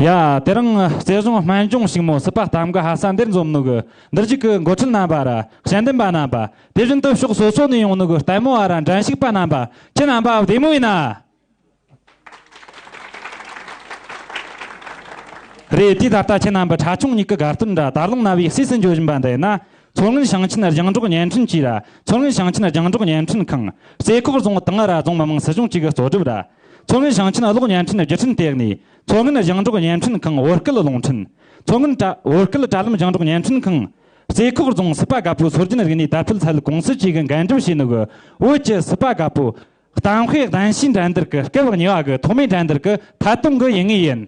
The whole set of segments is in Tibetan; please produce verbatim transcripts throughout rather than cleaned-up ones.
ཡ། དེ་རིང་རྩེ་གཞུང་སྨན་ལྗོངས་ཕྱུག་མོ་སྲིད་པ་གཏམ་གི་ཧ་ས་འདིར་འཛོམས་ནོ་གི་འདིར་བཞུགས་ཀྱི་འགོ་ཁྲིད་རྣམ་པ་ར་དཔྱད་འདེམས་པ་རྣམ་པ། དེ་བཞིན་དུ་ཕྱོགས་སོ་སོ་ནས་ཡོང་ནོ་གི་ལྟད་མོ་བ་ར་འགྲན་ཞུགས་པ་རྣམ་པ། ཁྱེད་རྣམ་པ་བདེ་མོ་ཡིན་ན། རེད། དེ་ད་ལྟ་ཁྱེད་རྣམ་པ་ཁྲ་ཆུང་གཉིས་ཀྱི་དགའ་སྟོན་འདྲ་དར་ལུང་རྣ་བའི་གསོས་སུ་འཇོ་བཞིན་པ་འདི་ཡིན་ན། མཚོ་སྔོན་ཞིང་ཆེན་རྒྱང་སྒྲོག་བརྙན་འཕྲིན་ཅུས་ར། མཚོ་སྔོན་ཞིང་ཆེན་རྒྱང་སྒྲོག་བརྙན་འཕྲིན་ཁང་། རྩེ་ཁོག་རྫོང་ཏང་ར་རྫོང་མི་དམངས་སྲིད་གཞུང་བཅས་ཀྱི་གཙོ་སྒྲུབ་ར། མཚོ་སྔོན་ཞིང་ཆེན་གློག་བརྙན་འཕྲིན་བརྒྱུད་འཕྲིན་ལྟེ་གནས། མཚོ་སྔོན་རྒྱང་སྒྲོག་བརྙན་འཕྲིན་ཁང་བོད་སྐད་རླུང་འཕྲིན། མཚོ་སྔོན་དྲ་བོད་སྐད་དྲ་ལམ་རྒྱང་སྒྲོག་བརྙན་འཕྲིན་ཁང་། རྩེ་ཁོག་རྫོང་སྲིད་པ་རྒད་པོའི་སྲོལ་རྒྱུན་རིག་གནས་དར་སྤེལ་ཚད་ཡོད་ཀུང་སི་བཅས་ཀྱིས་འགན་སྒྲུབ་བྱས་ནོ་གི་བོད་ཀྱི་སྲིད་པ་རྒད་པོ་གཏམ་དཔེ་གདན་ཞུའི་འགྲན་བསྡུར་གྱི་སྐབས་གཉིས་པ་གི་ཐོག་མའི་འགྲན་བསྡུར་གྱི་ཐད་གཏོང་གི་ཡིན་ངེས་ཡིན།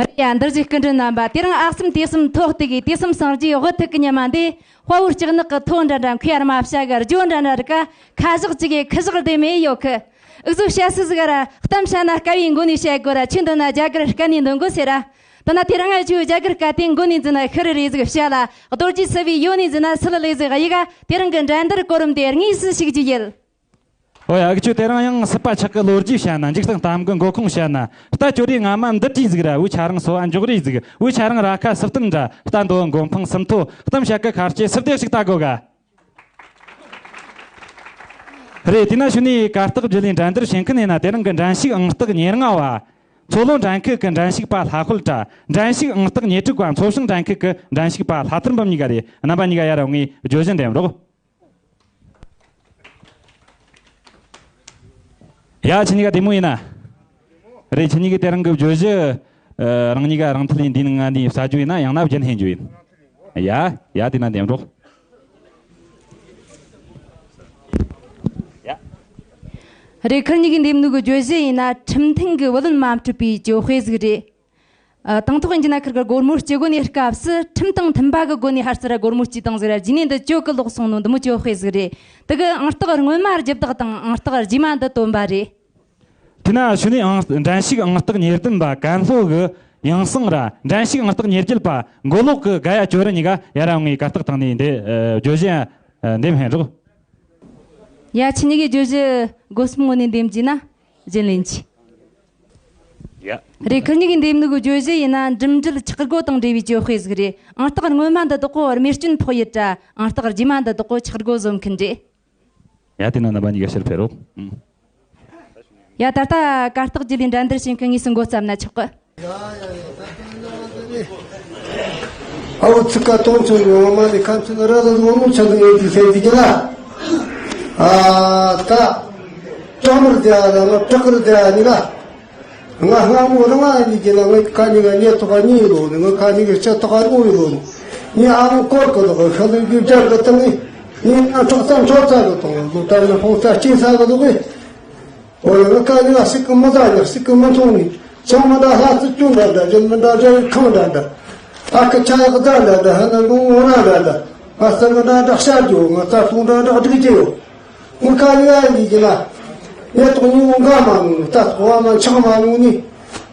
རེད་ཡ། འདིར་བཞུགས་སྐུ་མགྲོན་རྣམ་པ། དེ་རིང་ཨག་གསུམ་དུས་གསུམ་ཐོག་གཏུགས་གི་དུས་གསུམ་སངས་རྒྱས་དབུ་ཐུག་གི་ཉི་མ་འདི། དཔའ་བོའི་ལྕགས་ནག་གི་ཐོ་འདྲ་འདྲ། མཁས་པར་མ་བྱ་གི་རྒྱུ་འདྲ་འདྲ་རིག་ག་ཁ་བཞག་ཅིག་གི་ཁུ་བཞག་བདེ་མེད་ཡོད་གི། འུ་ཚོ་བཤད་སྲིད་ཟིག་ར། གཏམ་བཤད་ན་དཀའ་བའི་མགོ་ནས་བཤད་དགོས་ར། ཆུ་འདོན་ན་རྒྱ་གར་སྐད་ནས་འདོན་དགོས་ཟེར་ར། ད་ན་དེ་རིང་ང་ཆུ་རྒྱ་གར་སྐད་དེ་མགོ་ནས་འཛིན་ན་ཤི་རི་རེ་ཟིག་བཤད་ལ། རྡོ་རྗེ་སིལ་བུའི་ཡོ་ནས་འཛིན་ན་སིལ་ལེ་ཟིག་ཡི་ག་དེ་རིང་གི་འགྲན་བསྡུར་གོ་རིམ་དེ་དངོས་སུ་ཞུགས་རྒྱུ་ཡིན། ཨོ་ཡ། འུ་ཆོས་དེ་རིང་ཡང་སྲིད་པ་ཆགས་ཀྱི་ལོ་རྒྱུས་བཤད་ན། འཇིག་རྟེན་གཏམ་གྱི་མགོ་ཁུངས་བཤད་ན། རྟ་ཅོ་རེ་རྔ་མ་འདི་བྲིས་ཟིག་ར། འུ་ཆ་རང་སོ་བ་འཇོག་རེས་ཟིག་འུ་ཆ་རང་ར་ཁ་སི་སྟན་འདྲ། རྟ་འདོ་མགོ་འཕང་སུམ་མཐོ། གཏམ་བཤད་ཀྱི་ཁ་ལྕེ་སི་བདེ་ཞིག་ལྟ་དགོ་ག་རེད། དེས་ན་ཞུ་ནས་གར་སྟེགས་བརྒྱུད་ལས་འགྲན་བསྡུར་བྱེད་མཁན་ཡིན་ན། དེ་རིང་གི་འགྲན་ཞུགས་ཨང་རྟགས་ཉེར་ལྔ་བ། མཚོ་ལྷོ་འགྲན་ཁུལ་གྱི་འགྲན་ཞུགས་པ་ལྷ་དཔལ་དྲ། འགྲན་ཞུགས་ཨང་རྟགས་ཉེར་དྲུག་པ། མཚོ་བྱང་འགྲན་ཁུལ་གྱི་འགྲན་ཞུགས་པ་ལྷ་ཐར་འབུམ་གཉིས་ཀ་རེད། རྣམ་པ་གཉིས་ཀ་ཡར་ཡོང་ངས་བརྗོད་གཞི་འདེམས་རོགས། ཡ། ཁྱེད་གཉིས་ཀ་བདེ་མོ་ཡིན་ན། རེད། ཁྱེད་གཉིས་ཀྱིས་དེ་རིང་གི་བརྗོད་གཞི། ཨ། རང་གཉིས་ཀ་རང་ཐད་ལས་འདི་ནང་ང་འདི་ས་རྒྱུ་ཡིན་ན། ཡང་ན་རྒྱུན་ལྷན་རྒྱུ་ཡིན། ཡ། ཡ། དེ་ན་འདེམས་རོགས། ཡ། རེད། ཁིར་གཉིས་ཀྱིས་འདེམས་ནོ་གི་བརྗོད་གཞི་ཡིན་ན། ཁྲིམས་མཐུན་གྱི་བུ་ལོན་མ་འཁྲུད་པའི་གྱོད་དཔེ་ཟིག་རེད། ཨ། དང་ཐོག་ཡིན་གྱི་ན་ཁིར་གི་སྒོར་མོ་སྤྱི་སྒོ་ནས་སྐབས་སུ་ཁྲིམས་དང་མཐུན་པ་གི་སྒོ་ནས་ཧར་ཚུར་ར་སྒོར་མོ་སྤྱི་བཏང་ཟིག་ར། རྗེས་ནས་འདི་གྱོད་གི་ལོག་སོང་ནོ་འདི་མོ་གྱོད་དཔེ་ཟིག་རེད། དེ་གི་ཨང་རྟགས་སྔོན་མ་བརྒྱབ་བདག་དང་ཨང་རྟགས་རྗེས་མ་འདི་བཏོན་པ་རེད། དེ་ན་ཞུ་ནས་ཨང་། འགྲན་ཞུགས་ཨང་རྟགས་ཉེར་བདུན་པ་ཀན་ལྷོ་གི་ཡང་སང་ར། འགྲན་ཞུགས་ཨང་རྟགས་ཉེར་བརྒྱད་པ་མགོ་ལོག་གི་དགའ་ཡ་ཅོ་རི་གཉིས་ཀ་ཡར་ཡོང་ངས་གར་སྟེགས་སྟེང་ནས་འདི། ཨ། བརྗོད་གཞི། ཨ། འདེམས་ཧན་རོགས། ཡ། ཁྱེད་གཉིས་ཀྱིས་བརྗོད་གཞི་སྒོ་གསུམ་ངོས་ནས་འདེམས་རྒྱུ་ན་རྒྱུན་ལེན་གྱིས། ཡ། རེད། ཁིར་གཉིས་ཀྱིས་འདེམས་ནོ་གི་བརྗོད་གཞི་ཡིན་ན། འགྲིམ་འགྲུལ་ཆག་སྒོ་དང་འབྲེལ་བའི་གྱོད་དཔེ་ཟིག་རེད། ཨང་རྟགས་སྔོན་མ་འདི་དག་གོ་རྨས་སྐྱོན་ཕོག་ཡོད་དྲ། ཨང་རྟགས་རྗེས་མ་འདི་དག་གོ་ཆག་སྒོ་བཟོ་མཁན་རེད། ཡ། དེ་ན་རྣམ་པ་གཉིས་ཀ་ཕྱིར་ཕེབས་རོགས། ཨང་། ཡ། ད་ལྟ་གར་སྟེགས་བརྒྱུད་ལས་འགྲན་བསྡུར་བྱེད་མཁན་དངོས་སུ་འགོ་བརྩམས་ན་ཆོག་གི། ཨ་བོ་ཚིག་ཀ་གཏོང་ཚོད་ཡོང་མ་ནི་ཁམས་ཚན་ར་ལ་ངོ་མ་ཆ་འདི་ཡོད་ཀྱི་ཟེར་གྱི་ལ། ཨ། ད་ཀྲང་མར་དེ་ཨ་ལ་ང་བྲག་རི་དེ་ཨ་ནི་ལ། ང་སྔ་མོ་རང་ཨ་ནི་གྱི་ལ། ང་ཁ་ཉིན་ག་ཉེ་ཐོག་ག་གཉིས་ཡོད་ལོ་ནི། ང་ཁ་ཉིན་གི་ཆེ་ཐོག་ག་དགུ་ཡོད་ལོ་ནི། ངའི་ཨ་མོ་སྐོར་གི་ལོག་ཤ་ལུས་རྒྱུ་སྦྱར་གི་བཏང་ནི། ངའི་ང་ཁྲག་རྩ་མཚོ་རྩ་གི་གཏོང་ལོ། ད་ནི་ཕོང་རྩ་སྐྱེས་ས་གི་ལོག་གི། འོ་ལ་ང་ཁ་ཉིན་ག་སྲིད་གི་མི་ཟ་ཉག་སྲིད་གི་མི་འཐུང་ནི། ཆང་མི་འདྲ་ལྷ་རྩི་ཅུང་འདྲ་འདྲ། རྒྱུན་མི་འདྲ་རྒྱ་ཡི་ཁང་འདྲ་འདྲ། ཨ་ཁུ་ཆ་ཡག་རྫ་འདྲ་འདྲ། ཧ་ན་ལུང་ངོ་ན་འདྲ་འདྲ། ང་ས་ང་འདྲ་འདྲ་ཤར་རྒྱུ། ང་རྩ་ཐུང་འདྲ་འདྲ་སྒྲིག་རྒྱུ་ཡོད། ངི་ཁ་ཡ་ཡི་གི་ན། ཉེ་ཐོག་ཉི་འོང་ག་མ་ནུ། རྟ་ཐོག་བ་མ་ཆག་མ་ནུ་ནི།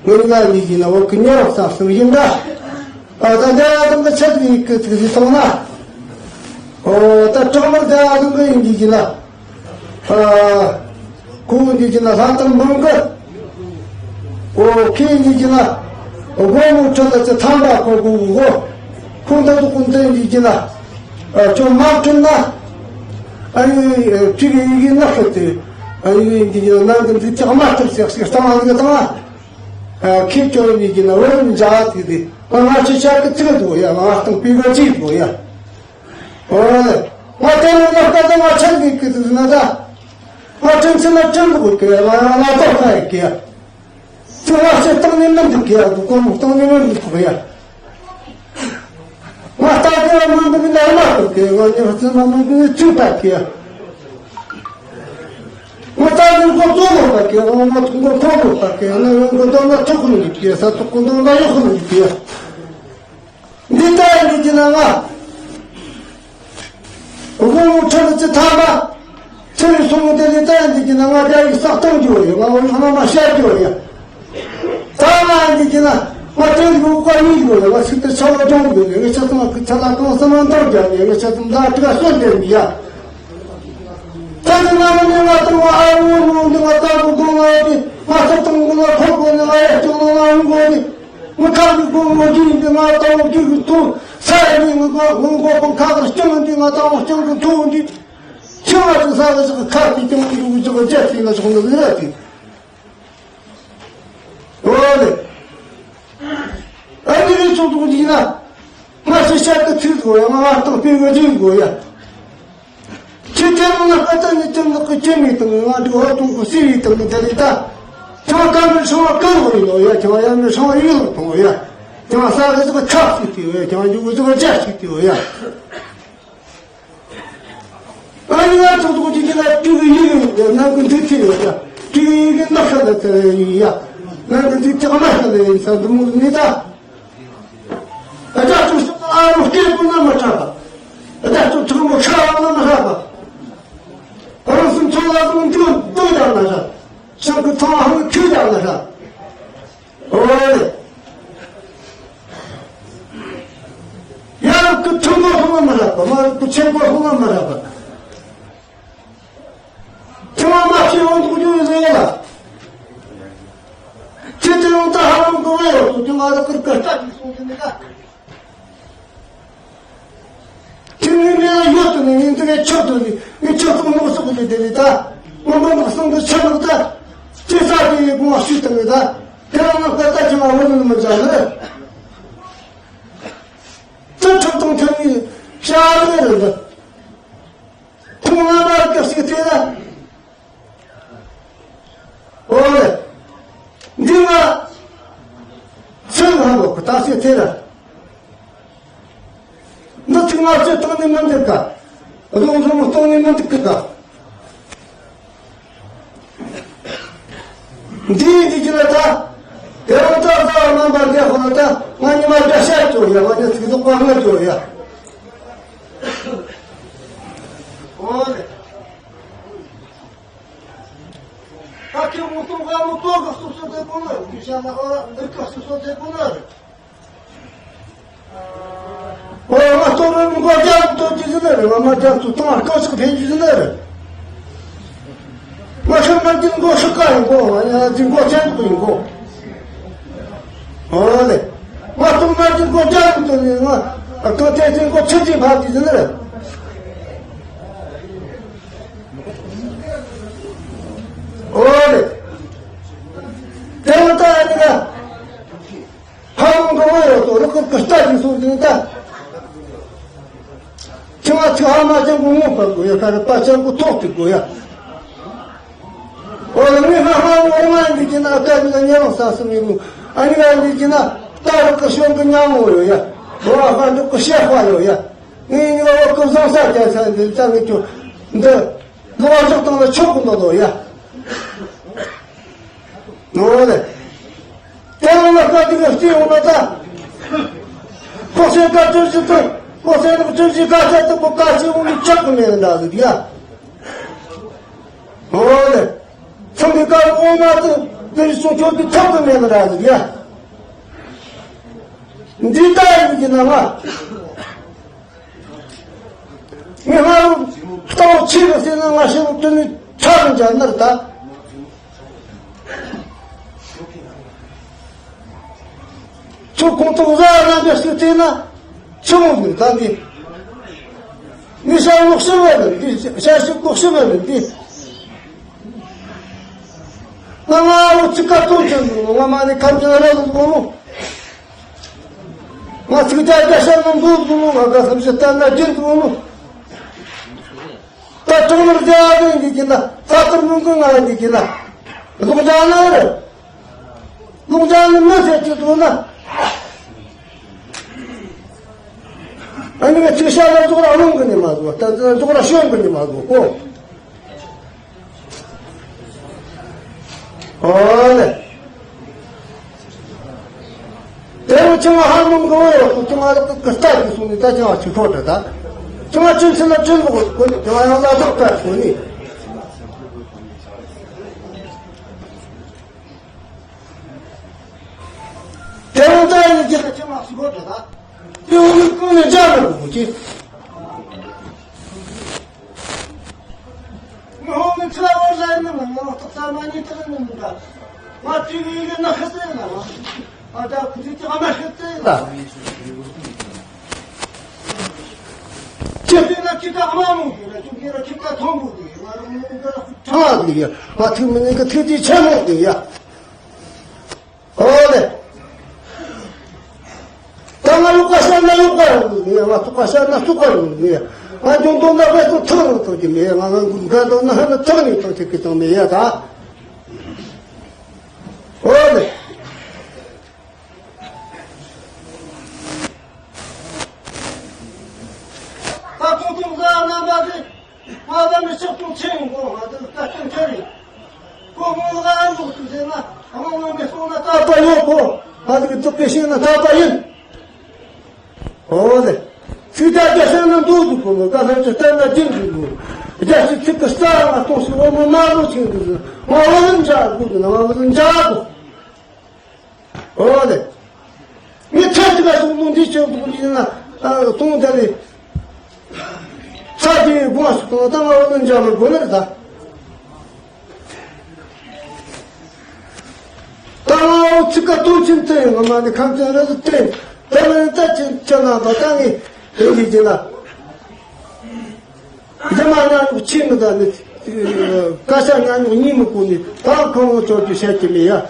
ངི་ལ་ཡི་གི་ན་བ་ཀི་ཉེ་རོགས་ས་སུ་ཡིན་ད། ཨ་ད་འདྲ་དང་གི་ཆད་ཡི་གི་ཚིག་ཟི་སོང་ན། ཨོ་ད་གྲོགས་མར་འདྲ་དང་གི་ཡིན་གི་གི་ན། ཨ་ཁོ་འདི་གི་ན་ལྷ་དང་འབུམ་གི། ཨོ་ཁེ་འདི་གི་ན། སྒོ་མོ་ཁྲོད་ལ་ཚེ་ཐམ་པ་ཁོ་གུ་གུ་གོ། ཁོང་ད་དུ་ཀུན་ཏེ་འདི་གི་ན། ཨ་ཅོ་མ་ཁྲིམས་ན། ཨ་ནི་ཅིག་ཡིན་གྱི་ན་ཤོད་དེ། ཨ་ནི་འདི་གི་ན་ནང་གི་འདི་ཅག་མ་ཐུབ་ཟེར་ཞིག་བཏང་ཨ་ནི་བཏང་ཨ། ཨ་ཁེ་ཅོ་འདི་གི་ན་བོད་མི་འཇག་ཐིག་དེ། ང་ང་ཆེ་ཆ་གི་ཚིག་དུ་ཡ། ང་སྟོང་པི་ག་ཅིག་དུ་ཡ། ཨོ་ལེ། ང་དེ་ནི་ང་སྐད་དུ་ང་ཆེན་གི་གི་དུ་ན་ད། ང་ཁྲིམས་ཆེན་ན་ཁྲིམས་དུ་གི་ང་ང་ང་ཏོག་ཁ་ཡི་གི་ཡ། ཚུར་ང་ཆེ་སྟོང་ནི་མི་འདུག་གི་ཡ། དུ་གོ་མོ་སྟོང་ནི་མི་འདུག་གི་ཡ། ང་ལྟ་དེ་ལ་མི་འདུག་གི་ན་མ་འདུག་གི། ང་ཉི་ཧ་ཚི་མ་མི་འདུག་གི་ཚུར་ལྟ་གི་ཡ། ང་ལྟ་དེ་ལ་གོ་ཙོ་མོ་ལྟ་གི་ཡ། ང་མ་ཐུག་གོ་ཐོག་གོ་ལྟ་གི་ཡ། ང་ཡོང་གོ་དོ་ན་ཐུག་གི་མི་འདུག་གི་ཡ། ས་ཐུག་གོ་དོ་ན་ཡོག་གི་མི་འདུག་གི་ཡ། འདི་ལྟ་ཡིན་གྱི་ན་ང་། དགོང་མོ་ཁྲོད་ཀྱི་ཐ་མ། ཚེ་རིང་སོང་དེ་ལས་ལྟ་ཡིན་གྱི་ན་ང་རྒྱ་ཡིག་ས་སྟོང་རྒྱུ་ཡོད། ང་འོ་ཡང་ན་མ་བཤད་རྒྱུ་ཡོད། ད་ང་ཡིན་གྱི་ན་ང་དེ་རིགས་ཀ་གཉིས་ཡོད། ང་སྲིད་དུ་ཆ་ལ་སྦྱོང་དགོས། ང་ཆ་ཚང་གི་ཆ་ལ་གང་སེམས་མ་འདོར་རྒྱ་ནས་ང་ཆ་ཚང་ལ་དྲི་བ་གསོལ་འདེབས་ཡ། ད་དེ་ང་ལ་ ཨ་རོ་ནོ་འདི་ང་ད་རུང་དགོང་ང་དེ་ང་ས་དང་དགོང་ང་ཁོ་དགོང་ནི་ང་ཡ་སྐྱོང་ནང་ང་འོང་དགོ་ནི། ང་ཁ་གི་དགོང་ང་དེ་འདི་ང་ད་རུང་དེ་གི་ཐུག་ས་ཡ་ནི་ང་ང་འོང་དགོ་པང་ཁ་གི་སྐྱོང་འདི་ང་ད་རུང་སྐྱོང་གི་ཐུག་འདི། ཁྱེད་ང་ཚོ་ས་གི་ས་གི་ཁ་གི་སྐྱོང་འདི་གི་ཅོག་རྒྱ་ཆེ་ང་ཚོ་ནི་རེད་དེ། འོ་ལེ། ཨ་ནི་རེ་ཚོགས་འདུ་འདི་ན། ང་ཚོ་ཤར་གི་ཚིག་དགོ་ཡ། ང་ང་སྟོང་པའི་གི་རིག་དགོ་ཡ། ཁྱེད་ཁྱེད་རང་ལ་ཁ་ཏ་ནི་ཁྱེད་ལག་གི་ཁྱེད་མི་དང་ང་འདི་འོ་སྟོང་གི་སི་རི་དང་ནི་ད་རེ་ད། ཁྱེད་ཀ་མི་ཤོང་བ་ཀ་ལོ་ཡོད་ཡ། ཁྱེད་ཡ་མི་ཤོང་བ་ཡིད་ལོ་དང་ཡ། ཁྱེད་ས་རེ་ཟ་ཁ་ཆག་ཞིག་དེ་ཡོད་ཡ། ཁྱེད་འཇུག་གི་ཟ་ཁ་ཆག་ཞིག་དེ་ཡོད་ཡ། ཨ་ནི་ང་ཚོ་ཚོ་ཅི་ཅི་ལ་ཀྲུའུ་ཡི་ཡི་ནང་གི་འདི་ཚེ་ཡོད་ཡ། ཀྲུའུ་ཡི་གི་ནག་ཤ་ལ་ཚེ་ཡི་ཡ། ནང་གི་འདི་ཅག་མ་ཤ་ལ་ཡི་ས་འདི་མོ་ནི་ད། ཨ་ཅག་ཚོ་ཤ་ཨ་རོ་སྐྱེས་པོ་ན་མ་ཁྲག་པ། ཨ་ཅག་ཚོ་ཚང་མ་ཤ་ཨ་ན་མ་ཁྲག་པ། རང་སེམས་ཚོ་ལ་ཚོ་འདི་ལྟོས་ཡ་ན་ཤ། ཤ་གི་ཚང་ཧང་ཁྱོད་ཡ་ན་ཤ། ཨོ་ལེ། ཡ་རབས་ཀྱི་ཐུན་མོང་ཐོག་ལ་མ་རག་པ། མ་རབས་ཀྱི་ཆེན་པོ་ཐོག་ལ་མ་རག་པ། ཁྱེད་རང་མ་ཤེས་འོང་འདུག་རྒྱུ་ཡིན་ལེ་ལ། ཁྱེད་ཚོས་ཡང་ད་ཧ་ལམ་གོ་བ་ཡོད་འདུག་རྒྱུ། ང་རང་ཀིར་ཀིར་ལྟ་གི་སོང་གི་མེད་ད། ཁྱེད་ངའི་མེད་ལ་ཡོད་དུ་ནི་ངའི་འདི་གའི་ཆོག་ཏུ་ནི་ངའི་ཆོག་ཏུ་མོག་སོག་གི་དེ་ནི་ད། མོག་མོག་མོག་སོང་གི་ཆོག་ཏུ་ད། ཁྱེད་ས་དེ་ཡི་གོང་བ་ཤུལ་དུ་ནི་ད། ཁྱེད་རང་ང་ཀིར་ལྟ་ཁྱེད་མ་འོང་ནི་མི་འཇག་ནི། ཙི་ཁྲག་དང་ཐོན་ནི་ཤ་རེ་རེ་འདི། ཁོང་ང་མ་སྐབས་ཤིག་དེ་ལ། ཨོ་ལེ། འདི་ང་ཚོན་ལ་ལོག་གི་ད་ཤེས་དེ་ལ། འདི་ཚིག་ང་ཚོས་བཏང་ནི་མི་འདུག་ག། རྫོང་རྫོང་མོ་གཏོང་ནི་མི་འདུག་གི་ད། འདི་འདི་གི་ལ་ད། དེ་རང་ད་ད་རྣམ་པ་འདི་ཧོ་ལ་ད་ང་ཉི་མ་འདྲ་ཤར་ཅོ་ཡ། ང་ཉི་ཚིག་ཟོག་པ་ང་ཅོ་ཡ། ཨོ་ལེ། ད་ཁྱེད་མོ་གཏོང་ག་མོ་གཏོང་ག་སོ་སོ་དེ་གོ་ནི་རེད། ཤ་ན་ཨོ་འདི་ག་སོ་སོ་དེ་གོ་ནི་རེད། ཨོ་ང་གཏོང་རེད་མོ་གོ་རྒྱ་གཏོང་རྒྱུ་ཟེར་ནི་རེད། ང་མ་རྒྱ་ཚོ་གཏོང་བ་སྐབས་ཤིག་ཕན་རྒྱུ་ཟེར་ནི་རེད། ང་ཤི་མ་འཛིན་གོ་ཤི་ཀ་ཡིན་གོ། ང་ཡང་འཛིན་གོ་ཅན་དུ་ཡིན་གོ། ཨོ་ལེ། ང་གཏོང་མ་འཛིན་གོ་ཅན་དུ་ནི་ང་གཏོང་ཅན་འཛིན་གོ་ཆུ་འཛིན་ཕ་འཛིན་ཟེར་ནི་རེད། ཨོ་ལེ། དེ་ལ་ད་ཨ་ནི་ང་ཧ་ལམ་གོ་བ་ཡོད་དོ་རུ་ཀུར་ཀུར་ལྟ་ཅིག་སོང་ཟིན་ད། ཁྱེད་ང་ཚོ་ཧ་མ་ཅན་གོ་ངོ་པ་དགོས་ཡ། ཁ་རེ་པ་ཅན་གོ་ཐོག་ཏུ་དགོས་ཡ། ཨོ་ལེ། ངས་ཧ་ཧ་ངོ་ང་འདི་ཀྱི་ན་ཨ་ཀ་འདི་ལ་ཉེ་རང་ས་སུ་མི་རུང་། ཨ་ནི་ང་འདི་ཀྱི་ན་ད་རུ་ཀུར་ཤོང་གི་ཉམས་མོ་ཡོད་ཡ། ཨོ་ཨ་ཧ་འདི་ཀུར་ཤེ་ཧ་ཡོད་ཡ། ངས་ཉི་མ་བ་ཀུར་བཟང་ས་རྒྱ་ས་འདི་ལྟ་ངས་ཁྱོད་འདི། ལོ་བ་ཞོག་དང་ལ་ཆོག་གི་མ་དོ་ཡ། ནོ་ལེ། དེ་རང་ལ་བཀའ་དྲིན་གྱིས་བརྩི་ཡོང་ན་ད། ཁོ་སེ་ཀ་བཅུ་བཞི་དང་ཁོ་སེ་ནག་བཅུ་བཞི་ཀ་ཤ་དུ་པོ་ཀ་ཤི་འོང་ནི་ཆག་གི་མེད་འདྲ་ཟིག་ཡ། ནོ་ལེ། ཚང་གི་ཀ་འོང་མ་དུ་དེ་རི་སོང་ཆོག་གི་ཐོག་གི་མེད་འདྲ་ཟིག་ཡ། འདི་ལྟ་ཡིན་གྱི་ན་ང་། ངས་ང་རང་ལྟ་བ་ཆེ་རུ་ཟེར་ན་ང་ཤེས་རུ་དོན་ནི་ཆ་རུ་འཇགས་ནར་ད། ཚུར་ཁོང་ཚོ་བཟའ་རྣམ་པའི་སུ་བལྟས་ན་ཆུ་མོ་ཟིག་ད་འདི། ངས་ཤ་ལོག་ཤི་བ་རེད་འདི། ཤ་ཤི་ལོག་ཤི་བ་རེད་འདི། ང་ང་འུ་ཚིག་ཀ་ཏོ་ཅན་ང་མ་ནི་ཁམས་ཅན་ར་ལུག་ལོ། ང་ཚིག་རྒྱ་རྒྱ་ཤར་ནང་འདུག་འདུག་ང་ག་སམ་ཞིག་ལྟར་ན་རྒྱུན་འདུག་ནོ། ད་གྲོང་ནོར་རྒྱ་རིང་གི་གི་ན་ས་ཐུར་མུན་གི་ང་གི་གི་ན། ལུག་ཅང་ན་རེད། ལུག་ཅང་ནི་མི་ཟེར་གྱི་འདུག་ན། ཨ་ནི་ང་ཚིག་ཤ་ལ་རྫོགས་ར་རླུང་གི་ནི་མ་རྫོགས། ད་རྫོགས་ར་ཤོང་གི་ནི་མ་རྫོགས་གོ། ཨོ་ལེ། དེ་རུ་ཁྱེད་ང་ཧ་མང་གི་འོ་ཡོད་ཁྱེད་ང་ལ་ཀི་ཀི་ལྟ་གི་སོང་ནས་ད་ཁྱེད་ང་ཆུ་ཁྲོད་དུ་ད། ཁྱེད་ང་ཁྱིམ་ཚེ་ལ་བྲིན་པོ་གོ་ནི་ཁྱེད་ང་ཡང་ལ་ཐོག་ལྟ་གོ་ནི། དེ་རུ་ད་ཡིན་གྱི་ད་ཁྱེད་ང་ཆུ་ཁྲོད་དུ་ད། དེ་འོ་ནི་ཀུན་ནས་འཇགས་མི་དགོས་གི། མི་ཧོང་ནི་ཁྲ་བོ་ཟ་ ང་ང་ཏོག་ཙམ་མ་ཉེས་ཏེ་ནི་མི་འདྲ། ང་ཅི་ཡིན་ན་ཤི་ཚེ་ན། ཨ་ད་ཁུ་ཚེ་ཅི་ཨ་མ་ཤི་ཚེ་ན། ཁྱེད་ཚོས་ན་ཁྱེད་ཀ་ཨ་མ་མོ་དེ་ན་ཁྱེད་ཀྱི་ན་ཁྱེད་ཀ་ཐོང་མོ་དེ་ང་རང་མོ་འདི་ལ་ཁུ་ཁྲག་དེ་ཡ། ང་ཐུག་མི་ནི་ཀ་ཐུག་དེ་ཆེན་མོ་དེ་ཡ། ཨོ་ལེ། ད་ང་ལུག་པ་ཤ་ན་ལུག་པ་རུ་ནི་ང་ཐུག་པ་ཤ་ན་ཐུག་པ་རུ་ནི་ང་འབྱུང་དོན་ན་བས་སུ་ཐུག་རུ་ཐུག་གི་མེད། ང་ང་འགུལ་འགལ་དོན་ན་ཧ་ན་ཐུག་ནི་ཐུག་ཐུག་གི་དང་མེད་ཡ་ད། ཨོ་ལེ། ད་ཁོང་ཁོང་ག་རྣམ་པ་དེ་ང་ད་ནི་ཕྱོགས་གཅིག་ཆེན་པོ་ང་ད་ལྟ་སྐྱོན་ཆེ་རེད། ཁོ་མོ་ལ་འདུག་ཏུ་ཟེར་ན་ང་ང་མི་སོང་ན་ད་ལྟ་ཡོད་གོ། ང་ད་གི་ཙོག་གི་ཤེས་ན་ད་ལྟ་ཡིན། ཨོ་ལེ། ཚིག་རྒྱ་རྒྱ་ཤེས་ན་འདུག་འདུག་གོ་ནོ་ད་ལྷ་ཅི་སྟན་ན་སྦྱིན་འདུག་གོ། རྒྱ་ཞིག་ཚིག་གི་རྩ་ང་གཏོང་སུ་བོ་མོ་མ་ལོ་ཆེན་འདུག་ཟེར་ང་བ་ལ་འཇག་དགོས་འདུག་ན་ང་བ་ལ་འཇག་དགོས། ཨོ་ལེ། ངས་ཐད་ཀ་སོང་ལུང་འདྲི་ཅན་དུ་ཡིན་ན་གཏོང་ད་ལེ། ས་དེའི་དགོངས་སུ་གཏོང་ད་ང་འོ་ན་འཇམ་དགོས་ལེར་ད། ད་ང་འོ་ཚིག་ཀ་སྟོང་ཆེན་བསྟན་ཡོང་ང་མ་ནི་ཁམས་ཚན་རེ་ཟུ་བསྟན་ད་ལེ་ད་ཅི་ཅི་ན་ད་ད་ངས་དེ་ཡིན་གྱི་ན། རྒྱ་མ་ཉག་ཉོག་ཆེ་མི་དང་ནི། སྐད་ཆ་ཉག་ཉོག་གཉིས་མི་གོ་ནི་ད་ཁོང་ཚོ་གི་བཤད་ཀྱི་མེད་ཡ།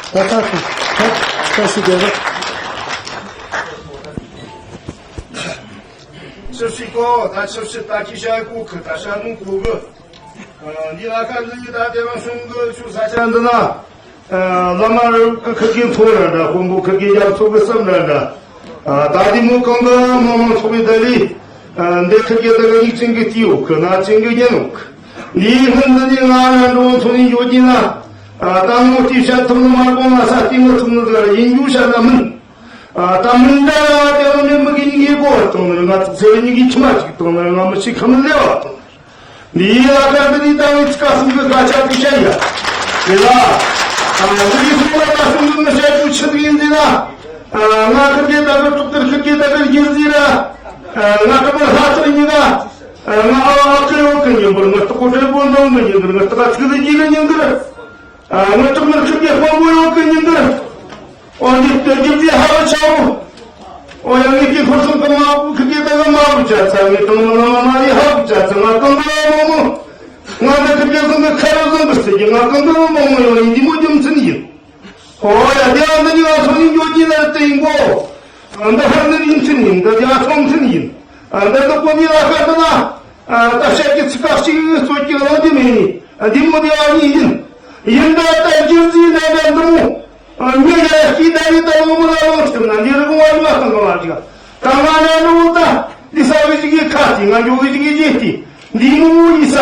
ད་ད་ད་ད་ཤི་དེ་རེད། ཆུ་བཞི་གོ་ད་ཆུ་བཞི་ད་ཁྱི་ཤ་གོ་ཁི་ད་ཤ་མོ་གོ་གི། འདི་ལ་ཁ་འདི་ད་དེ་རང་གཞུང་གི་ཆུ་ས་ཆ་འདི་ན། བླ་མ་རུ་ཁ་ཁ་གི་ཕོ་ར་འདྲ་དཔོན་པོ་ཁ་གི་རྒྱ་མཚོ་གི་སེམས་ར་འདྲ། ད་དེ་མོ་གང་གི་མང་མང་ཚོགས་པའི་ད་ལི། འདི་ཁ་གི་ད་གི་ཡིག་ཅན་གི་ཏི་ཡོ་ཁ་ན་ཅན་གི་ཉན་ནོ། འདིའི་སྔོན་འདི་ནི་ང་རང་འགྲོ་ཚོ་ནི་ཡོད་ཀྱི་ན། ད་མོ་ཏི་བཤད་ཐུབ་ནི་མ་གོང་ང་ས་ཏི་ང་ཐུབ་ནི་ཟེར་ཡིན་རྒྱུ་བཤད་ན་མིན། ད་མིན་ད་ཡང་དེ་རང་ནི་མི་གི་ཡིན་གི་གོ་བཏང་ནི་ང་ཚོ་ཚེ་རིང་གི་ཁྱིམ་མ་ཅིག་བཏང་ནི་ང་མི་ཤི་ཁ་མི་ལེ་བ་བཏང་། འདི་ལ་ཁ་འདི་ནི་ད་ངས་ཚིག་ཁ་གསུང་གི་སྐད་ཆ་དེ་བཤད་ཡ། དེ་ལ། ཨ་འདི་གི་གསུང་ལ་ད་གསུང་གི་མི་བཤད་རྒྱུ་ཆི་ཟིག་ཡིན་ཟེར་ན། ང་ཁིར་གེ་ད་གི་གྲོགས་དེར་ཁིར་གེ་ད་གི་རྒྱུ་ཟིག་ར། ང་ཁ་པར་ལྷ་ཚོགས་ཡིན་ན། ང་ཨ་ཨ་ཁི་ཡོད་གི་ཉིན་པར་ང་སྟག་གོ་དྲེད་པོ་འཛོམས་གི་ཉིན་དེར་ང་སྟག་ཚིག་ལ་རྒྱུ་གི་ཉིན་དེར། ང་སྟག་མར་ཁིར་གེ་དཔོན་པོ་ཡོད་གི་ཉིན་དེར། འོ་འདི་ལྟ་རྒྱུ་དེ་ཧ་བ་ཆའོ། འོ་ཡང་ངས་ཀྱི་ཁོར་སོང་གི་མ་བུ་ཁི་གེ་ད་གི་མ་བུ་ཅག་ཚ་ངས་དང་མ་ན་མ་མ་ཡི་ཧ་བུ་ཅག་ཚ་ང་གང་གི་མོ་མོ། ང་ད་ཁི་གེ་སོང་གི་ཁ་ར་སོང་གི་སེ་གི་ང་གང་གི་མོ་མོ་ཡོང་ཡིན་འདི་མོ་རྒྱུ་མཚན་ཡིན། འོ་ཡ་དེ་ཡང་འདི་ནི་ང་ཚོ་ནི་འགྱོ་གི་ལ་དེ་ཡིན་གོ། འདི་ཧ་ནི་རྒྱུ་མཚན་ཡིན་འདི་ཡ་ཚོང་མཚན་ཡིན། འདི་ད་གོ་ནི་ལ་ཁ་ད་ན། ད་བཤད་ཀྱི་ཚིག་ཁ་གཅིག་གི་རྩོད་ཀྱི་རང་དེ་མེད་ནི། འདི་མོ་དེ་ཨ་ནི་ཡིན། ཡིན་ད་ལྟ་རྒྱུ་འཛིན་ན་ད་འདི་མོ། ངས་ཡ་སྐྱིད་ད་ནི་ད་ལོ་མོ་ལ་ལོ་ཐེབས་ན་འདི་རུ་ང་ལུ་བ་གང་གང་ལ་ཅིག་ད་ང་ན་ལུ་ད་འདི་ས་བི་ཅིག་གི་ཁ་ཏི་ང་འགྱོ་བི་ཅིག་གི་རྗེས་ཏི་འདི་མོ་མོ་ཡིན་ས།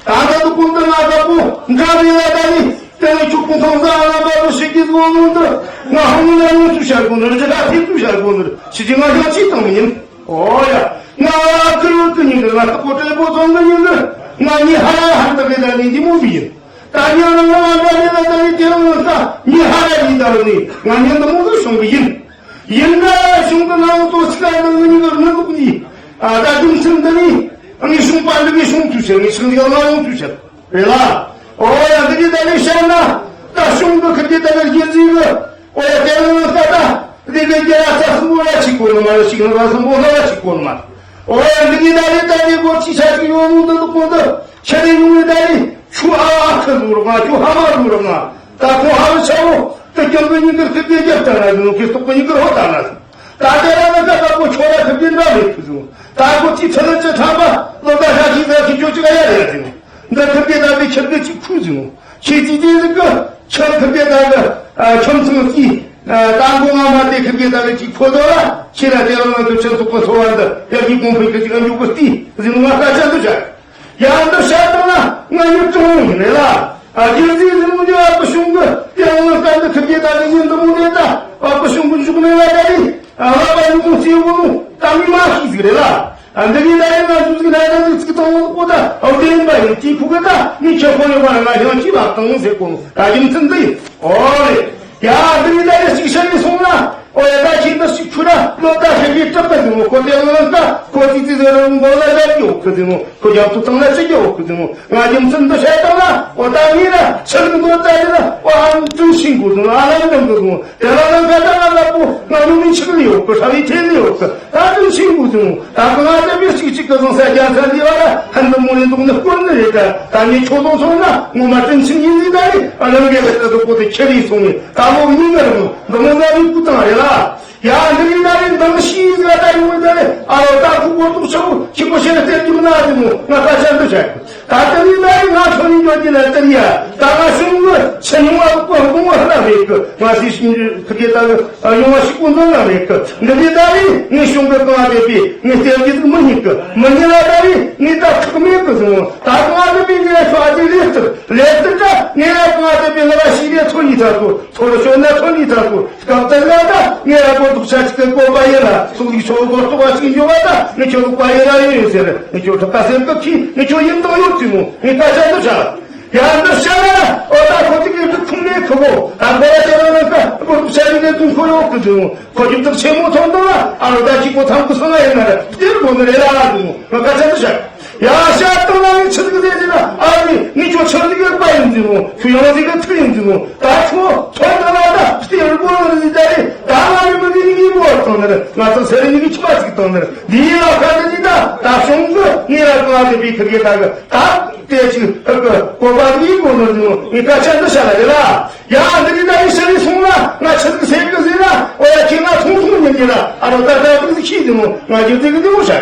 ད་ད་དུ་ཀུན་ད་ང་ད་པོ་འདྲ་མི་ལ་ད་ནི་དེ་ནི་ཆུ་ཀུན་ཐང་ས་ཨ་ལ་པ་རུ་ཤི་གི་ཟོ་ནུ་འདི་ང་ཧ་མོ་ན་ཡོང་ཚུ་ཤར་གོ་ནུ་རི་ད་ཐེབས་ཚུ་ཤར་གོ་ནུ་རི་ཤི་ཅི་ང་ཡང་ཅི་བཏང་མི་ཉན། ཨོ་ཡ། ང་ཁུར་བུ་ཀུན་ཉིན་དུ་ང་སྟག་པོ་དྲེད་པོ་ཚང་གི་ཉིན་དུ་ང་ནི་ཧ་ཧ་ཧ་ཏ་གི་ད་ནི་འདི་མོ་བི་ཡིན། ད་ཉིན་རང་ང་འདྲ་ནི་ད་ད་ནི་དེ་རང་ང་ནི་ཧ་ར་ཡིན་ད་རུ་ནི་ང་ཉིན་དུ་མོ་གི་བྱུང་གི་ཡིན། ཡིན་ན་བྱུང་གི་ནང་དུ་ཚིག་ཨ་ནི་ངི་ཉིན་དུ་ནི་ལུག་ནི་ཨ་ད་རྒྱུ་མཚན་འདི་ནི་ངི་བྱུང་པ་འདི་ངི་བྱུང་དུ་ཆེ་ངི་ཤིང་ཡང་ང་ཡོང་དུ་ཆེ་རེད་ལ། ཨོ་ཡ་འདི་གི་ད་ནི་བཤད་ན་ད་བྱུང་གི་ཁི་གི་ད་གི་རྒྱུ་མཚན་གི་ཨོ་ཡ་དེ་རང་ང་ད་ད། འདི་གི་རྒྱལ་ལ་ས་སྲུང་བོ་ལ་ཅིག་གོ་ནི་མ་རེད་ཅིག་ནི་ལ་སྲུང་བོ་ལ་ཅིག་གོ་ནི་མ་རེད། ཨོ་ཡ་འདི་གི་ད་རེད་ད་རེད་གོ་ཅི་ཆ་ཅིག་ཡོང་ནོ་འདི་ལ་གོ་འདི་ཆ་རེད་ཡོང་རེད་ད་རེད་ཆུ་ཨ་ཨ་ཁ་ལུ་རོགས་ང་ཆུ་ཧ་མ་ལུ་རོགས་ང་ད་ཁོ་ཧ་ལུ་ཆ་བོ་ད་སྐྱོང་གི་ཉིན་དེར་ཁི་གི་རྒྱབ་ལྟ་ན་ཟིན་ནོ་ཁི་སྟོག་གི་ཉིན་དེར་ཧོ་ལྟ་ན་ཟིན་ད་དེ་ར་ན་ད་ད་གོ་ཆོ་ར་ཁི་གི་འདྲ་མེད་ཁུ་ཟིན་ད་གོ་ཅི་ཚ་ལ་ཅི་ཐ་མ་ལོ་ད་ཤ་ཅི་ད་ཁི་ཆོ་ཅི་ག་ཡ་རེད་ཟིན་ནོ། འདི་ཐུབ་རྒྱལ་ད་གི་ཁྱེད་ཀྱི་ཅིག་ཁུ་ཟིན་ནོ། ཁྱེད་ཀྱི་ཅི་ཟིག་གི་ཁྱེད་ཐུབ་རྒྱལ་ད་གི་ཁྱིམ་ཚང་གི་ད་མགོ་ང་མ་དེ་ཐུབ་རྒྱལ་ད་གི་ཅིག་ཁོ་དོ་ལ་ཁྱེད་ལ་དེ་རང་ལ་དུ་ཁྱེད་ཚོགས་པ་ཚོ་བ་འདི་ཡ་གི་གོང་འཕེལ་གི་ཅིག་འཇུག་གི་སྟི་ཟིན་ང་ཁ་ཆ་འདུ་བྱ། ཡང་འདི་བཤད་དང་ན་ང་ཡུལ་ཀྲུང་ཡིན་ལ། ཨ་རྒྱལ་སྲིད་ཟིན་མོ་ཉོ་ཨ་པ་གཞུང་གི་དེ་ང་ད་འདི་ཐུབ་རྒྱལ་ད་གི་ཉིན་འདི་མོ་ནས་ད་ཨ་པ་གཞུང་གི་འཇུག་མེད་ལ་ད་རི་ཨ་ལ་པ་ཉིན་མོ་སེ་བོ་ནོ་ད་མི་མ་ཤི་ཟིག་རེད་ལ། ཨ་འདི་གི་ད་ཡིན་ང་ཚོ་ཟིག་ན་ཡང་ཚིག་གཏོང་གོ་ད་ཨོ་དེ་ཡིན་པ་ཡིན་དེའི་ཕུ་གི་ད་ངས་ཁྱོད་ཁོ་ཡོད་པ་ང་ཡང་ཅི་ལ་གཏོང་ཟེར་གོ་ནོ་ད་རྒྱུ་མཚན་འདི་ཡིན། ཨོ་རེད། ཡ་འདི་གི་ད་ཡིན་ཅིག་ཤར་ནས་སོང་ན་ ཨོ་ཡ། ད་ཁྱེད་འདི་ཞིག་ཁྱོད་ར་སློབ་གྲྭ་ཧྲེ་གི་གྲུབ་པ་ཟིན་ནོ། ཁོ་དེ་ལ་ལ་ད་ཁོ་ཙི་ཙི་ཟེར་རུང་མགོ་ལ་ཞབས་ཀྱི་འོག་གི་ཟིན་ནོ། ཁོ་རྒྱབ་ཏུ་བཏང་ན་ཅི་རྒྱུ་འོག་གི་ཟིན་ནོ། ང་རྒྱུ་མཚན་འདི་བཤད་བཏང་ན། ཨོ་ད་ངས་ན་ཆི་ལུགས་འདོད་ད་ཡིན་ན། ཨོ་ཨ་ཙུན་ཤིང་གོ་ཟིན་ནོ། ཨ་ལ་འདམ་གི་ཟིན་ནོ། དེ་ལ་ལ་ད་ད་ང་ལ་པོ་ང་ནུ་མི་ཆི་གི་ཡོད་གི། ཧྲ་བི་ཐེ་ལི་ཡོད་གི། ད་ཙུན་ཤིང་གོ་ཟིན་ནོ། ད་གི་ང་ད་བི་ཅིག་ཅིག་གི་ཟིན་ས་རྒྱ་ཚ་འདི་བ་ལ་ཧན་ད་མོ་ལེན་འདུག་ནི་སྐོར་ནི་རེད། ད་ད་ངས་ཁྱོད་ཚོ་སོང་ན་ངོ་མ་ཙུན་ཤིང་ཡིན་ཟིན་ད་རེད། ཨ་ལ་ངས་བ་ད་དུ་པོ་དེ་ཁྱེར་ཡི་སོང་ངས། ད་ལོ་གཉིས་ཀ་རེད། འདི་མོ་ན་རིགས་སྐུ་དང་རེད་ལ། ཡ་འདི་རིགས་ན་རིགས་འདང་ཤིས་ཟེར་ད་ཡོང་ད་རེད། ཨ་རོ་ད་ཁུ་གོ་ཏོག་ཆེ་བོ་ཁྱི་མོ་ཤེས་ན་སྟེར་རྒྱུ་ན་རེད་མོ། ང་ཁ་ཆ་འདི་བྱ། ད་དེ་རིགས་ན་རིགས་ང་ཚོ་ནི་འགྱོ་རྒྱུ་ན་སྟེར་ཡ། ད་ང་གཞུང་གི་ཆེ་ཉུང་བ་ཀོ་ཧ་གོང་བ་ཧ་ན་རེད་གི། ང་སི་ཤིང་ཁི་གེ་ད་གི་ཡོང་བ་ཞིག་ཀུན་འདོན་ན་རེད་གི། འདི་རིགས་ན་རིགས་ངས་གཞུང་གི་གང་བ་དེ་པས་ངས་སྟེར་རྒྱུ་ཟིག་མི་རྙེད་གི། མི་རྙེད་ན་ད་རིགས་ངས་ད་ཁག་མེད་གི་ཟེར་མོ། ད་གང་བ་དེ་པས་ངས་ཤོག་ཨ་དེ་རེད་ཟེར། ལས་དེ་ད་ངས་ཡ་གང་བ་དེ་པས་ལ་བ་ཤི་རེ་ཐོ་ཡི་ད་གོ། ཐོ་རུ་ཤོད་ན་ཐོ་ནི་ཐ་གོ། སྐབས་དེ་ལ་ད་ངས་ར་གོ་ཐུག་ཆ་ཅིག་གི་གོ་པ་ཡིན་ལ། སུག་ལི་ཆོ་གོ་ཐུག་པ་ཅིག་འཇོག་པ་ད་ངས་ཁྱོད་ལུག་པ་ཡིན་ལ་ཡོད་ཡོད་ཟེར། ངས་ཁྱོད་ཐུག་པ་ཟེར་གི་ཁྱི་ངས་ཁྱོད་ཡིན་དང་ཡོད་ཅི་མོ། ངས་ད་ཆ་འདི་ཆ་ལ། ཡ་འདི་ཤ་ལ་ཨོ་ད་ཁོ་ཅིག་གི་འདི་ཁུང་ནས་ཁུ་གོ། ད་གོ་ར་ཅ་ལ་ན་ཀ་གོ་ཐུག་ཆ་ཡིན་ནས་དུང་ཁོ་ཡོད་གི་ཟེར་མོ། ཁོ་ཅིག་ཐུག་ཆེན་མོ་ཐོན་དང་ལ། ཨ་རོ་ད་ཅིག་གོ་ཐང་གི་སོང་ང་ཡིན་ན་ར་དེར་གོ་ནི་རེད་ལ་ཟེར་མོ། ངས་ད་ཆ་འདི་ཆ། ཡ་ཤ་སྟོང་ན་ངས་ཆི་ཟིག་རེད་ཟེར་ན། ཨ་ནི་ངས་ཁྱོད་ཆི་ཟིག་གི་པ་ཡིན་ཟེར་ནོ། ཁྱོད་ཡང་ཟིག་གི་ཐུག་ཡིན་ཟེར་ནོ། ད་ཁྱོད་ཐོན་ད་ལ་ད་སྟེར་དགོས་ནི་ཟིག་ད་རེད། ད་ང་ནི་མི་ཟིག་ནི་གི་བོ་བཏང་ནི་རེད། ང་ཚོ་སེ་རི་ནི་གི་ཁྱི་པ་ཟིག་བཏང་ནི་རེད། འདི་ཡི་ལ་ཁ་ནི་ད་ད་གཞུང་གི་ངས་ལ་གང་དེ་པའི་ཁི་གེ་ད་གི་ད་དེ་ཅིག་ཧ་གི་གོ་པ་ཟིག་ཡིན་དགོས་ནི་ཟེར་ནོ། ངས་ད་ཆ་འདི་བྱ་ལ་རེད་ལ། ཡ་འདི་གི་ད་ཡི་ཤ་རི་སོང་ན་ང་ཆི་ཟིག་ཟེར་གི་ཟེར་ན། ཨོ་ཡ་ཁྱེད་ང་ཐུང་ཐུང་ཉན་གི་ལ། ཨ་རོ་ད་ད་ཏུ་ཟིག་ཤི་ཟེར་ནོ། ང་རྒྱུ་ཟིག་གི་ཟེར་བོ་ཤ།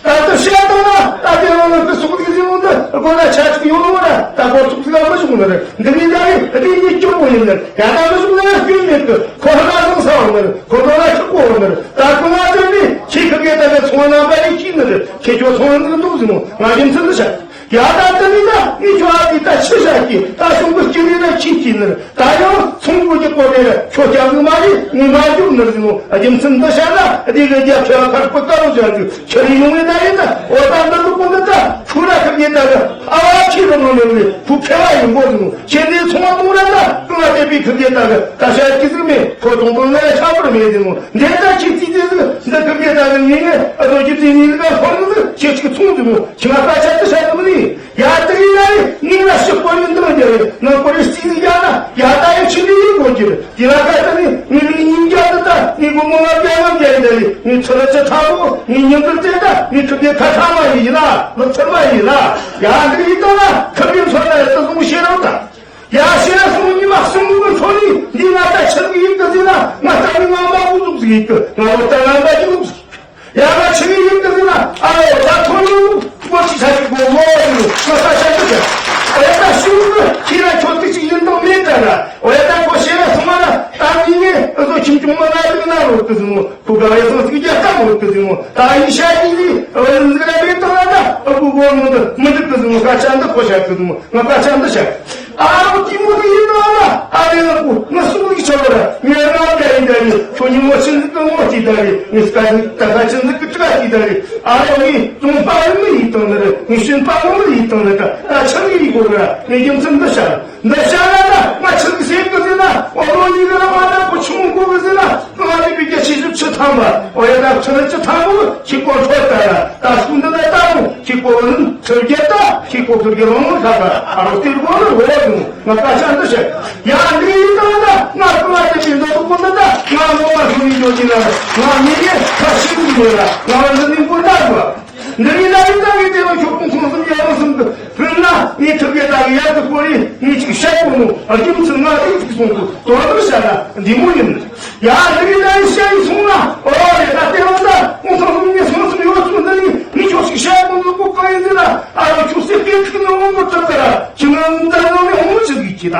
ད་ལྟ་བཤད་བཏང་ན་ད་དེ་རང་ལ་ཀི་སོག་ལིག་ཟིན་འོང་ད་སྒོ་ན་ཆ་ཅིག་ཡོང་ནོ་ར། ད་སྒོ་སོག་ལིག་ལ་མི་བྱུང་ནི་རེད། འདི་མི་འདྲ་རེད། འདི་གཉིས་སྐྱོ་བོ་ཡིན་ནི་རེད། ཡ་ད་མི་བྱུང་ན་ཡ་སྐྱོན་མེད་གི། ཁོ་ཧ་ན་བཟང་ས་འོང་ནི་རེད། ཁོ་དོ་ན་ཁྲི་གོ་འོང་ནི་རེད། ད་ཁོ་ང་ཚོ་ནི་ཁྱེད་ཁ་སྐད་ད་ག་ཚོང་ན་པ་རེ་ཁྱི་ནི་རེད། ཁྱེད་ཁྱོད་ཚོང་ནི་འདུག་ཟིན་ནོ། ང་རྒྱུ་མཚན་འདི་བཤད། ཡ་ད་ད་ནི་ད་ངས་ཁྱོད་ཨ་ཙི་ད་ཆི་བཤད་ཀྱི། ད་གཞུང་གི་སྐྱིད་ནི་ན་ཁྱི་སྐྱིད་ནི་རེད། ད་ཡང་ཚོང་སྒོ་གི་སྐོར་རེ་ཁྱོད་སྐྱབས་ངོ་མ་རེད། ངས་མ་བརྒྱུགས་ནི་རེད་ཟེར་ནོ། རྒྱུ་མཚན་འདི་བཤད་ན་འདི་གི་རྒྱབ་ཁྱོད་ཁར་པོ་དཀར་པོ་བྱ་རྒྱུ་ཁྱེར་ཡོང་ངེ་ད་ཡིན་ད། འོ་ད་འདི་ལུག་པོ་འདི་ད་ཕུ་ར་ཁབ་ཡིན་ད་གི། ཨ་བ་ཁྱི་རུ་མ་མེད་ནི་ཕུ་ཁེ་བ་ཡིན་པོ་ཟེར་ནོ། ཁྱེད་འདི་ཚོང་བ་གཏོང་ར་ད་ཀུན་ལ་དེ་པའི་ཁབ་ཡིན་ད་གི། ད་བཤད་ཀྱི་ཟིག་མེད། ཁོ་གཏོང་གཏོང་ན་ཡ་ཆགས་པར་མེད་ཟེར་ནོ། འདི་ད་ཁྱི་ཙི་ཙི་ཟིག་འདི་ཁབ་ཡིན་ད་གི། ངས་ངས་ཨ་ཚོ་ཁྱི་ཙི་ནི་ཟིག་ག་ཧོར་ནི་ཟིག་ཁྱེད་ཅིག་ཚོང་ཟེར་ནོ། ཁྱི་ང་ད་བཤད་ད་བཤད་ནི་མི་ནི། ཡ་དེ་ཡིན་ན་ནི་ངའི་ལ་ཕྱི་སྐོར་ནི་འདང་རྒྱག་རེད། ནང་སྐོར་རེ་སྲིད་ནི་རྒྱག་ན་ཡ་ད་ཡ་ཕྱི་ནི་ཡིན་དགོས་ཀྱི་རེད། དེ་ལ་ཁ་ད་ནི་ངའི་ལུག་ཉིན་རྒྱག་ནི་ད་ངའི་སྒོར་མོ་ལྔ་བརྒྱ་ལྔ་བརྒྱ་ཡིན་ད་རེད། ངའི་ཁྲི་ལ་ཆ་ཐང་པོ་ངའི་ཉིན་དུ་བལྟས་ད་ངའི་ཁྲི་བརྒྱ་ཁ་ཐང་མ་ཡིན་ལ་ལོ་ཚར་མ་ཡིན་ལ། ཡ་འདི་ཡིན་ད་ལ་ཁ་བརྒྱ་ཚོ་ལ་ཡ་ད་བཟུང་ཤེས་རོགས་ད། ཡ་ཤེས་ར་སོང་ཉི་མ་གསུམ་གི་འཚོ་ནི་འདི་ང་ད་ཆི་གི་ཡིན་གི་ཟེར་ན། ང་ད་ནི་ང་མ་བུ་ཟུག་ཟིག་ཡིན་གི། ང་ལོ་ད་ང་མ་ཅི་ཟུག་ཟིག་ཡ་ང་ཆི་ཡིན་གི་ཟེར་ན། ཨ་ལོ་ད་ཐོན་ལུ་སྒོ་ཅི་ཆ་ཅིག་གོ་ལོ་ཡིན་ང་ས་ཆ་འདི་ཆ། ཨེ་ད་ཤུ་གི་ཁྱེད་ར་ཁྱོད་ཏི་ཅིག་ཡིན་དང་མེད་དྲ་ན། ཨེ་ད་ཁོ་ཤེས་ར་སོང་བ་ན་ད་མི་ངས་ཨ་ཟོ་ཁྱིམ་ཆུང་མ་ན་ལུག་ན་རོ་གི་ཟེར་ནོ། ཁོ་ག་བའི་སོང་ཅིག་རྒྱ་ཀ་མོ་གི་ཟེར་ནོ། ད་ཡིན་ཤ་ཡིན་ལི་ཨེ་ཟིག་ར་མེད་དང་ན་ད་ཨ་བུ་གོ་མོ་འདི་མི་འདུག་གི་ཟེར་ནོ། ས་ཆ་འདི་ཁོ་ཤ་གི་ཟེར་ནོ། ང་ས་ཆ་འདི་ཤ། ཨ་རོ་ཏི་མོ་ཏི་ཡིན་ནོ་ལ། ཨ་རེ་ལ་ཀུ་ང་སུ་ལིག་ཆོ་ར་ངས་ང་བྱ་ཡིན་ད་ནི་ཁྱོད་ཉིན་མོ་ཆེན་ཟིག་གི་ངོ་ཅི་ད་རེ། ངས་སྐད་ནི་ད་ཁ་ཆེན་ཟིག་གི་ཏྲ་ཅི་ད་རེ། ཨ་རོ་ངས་ཙོང་པ་རི་མི་ཡིན་དང་ནི་རེ། ངས་ཤུན་པ་རི་མི་ཡིན་དང་ནི་ད་ད་ཆང་ཡིན་གོ་ར། ངས་རྒྱུ་མཚན་འདི་ཤ་འདི་ཤ་ལ་ད་ང་ཆི་ཟིག་ཟེར་གི་ཟེར་ན། ཨོ་རོ་ཡིན་གི་ལ་མ་ད་ཁོ་ཆུང་གོ་གི་ཟེར་ན། ང་ནི་བི་རྒྱ་ཆེ་ཞིབ་ཆུ་ཐང་པ། ཨོ་ཡ་ད་ཆུ་ནི་ཆུ་ཐང་པོ་ཁྱི་ཀོ་ཁྲོ་ད་ཡ། ད་སུ་འདི་ན་ད་རུང་ཁྱི་ཀོ་ནི་ཆུ་རྒྱ་ད་ཁྱི་ཀོ་ཁུར་གི་རོང་ལ་ད་ད་ཨ་རོ་སྟེར་གོ་ནི་རོ་ཡ་ནི། ང་ད་ཆ་འདི་བཤད། ཡ་འདི་ཡིན་ད་ད་ང་ཀུ་ང་དེ་བཞིན་འདི་ཀུ་འདི་ད་ང་ངོ་མ་ཤུ་ཡིན་འཇོག་གི་ན་ང་མི་ཡེ་ཁ་ཤི་གི་ཡོད་ལ་ང་བ་འདི་ནི་ཀུ་ད་གོ། འདི་ཡིན་ད་ཡིན་ད་ངས་དེ་ལ་ཁྱོད་ཀུན་ཚང་གསུམ་ཡ་རང་གསུམ་གི་ཕུལ་ན་ངས་ཐུབ་གེ་ད་གི་ཡ་གི་ཀོ་རི་ངས་ཅིག་བཤད་གོ་ནོ། ཨ་རྒྱུ་མཚན་ང་དེ་ཅིག་སོང་གི་དོན་དུ་བཤད་ན་འདི་མོ་ཡིན། ཡ་འདི་ཡིན་ད་ཡིན་བཤད་ཡིན་སོང་ན། ཨོ་རེད་ད་དེ་རང་ད་ཀུན་ཚང་གསུམ་ངས་སོང་གསུམ་ཡོད་ཚུལ་འདི་ནི་ངས་ཁྱོད་ཅིག་བཤད་གོ་ནོ་ཀོ་གང་ཡིན་ཟེར་ན། ཨ་རོ་ཁྱོད་སེ་ཕེ་ཁི་ནི་འོང་གི་ཐུབ་ག་ར་ཁྱི་ང་འདི་ནང་ནས་འོང་ཅི་གི་ཅི་ད།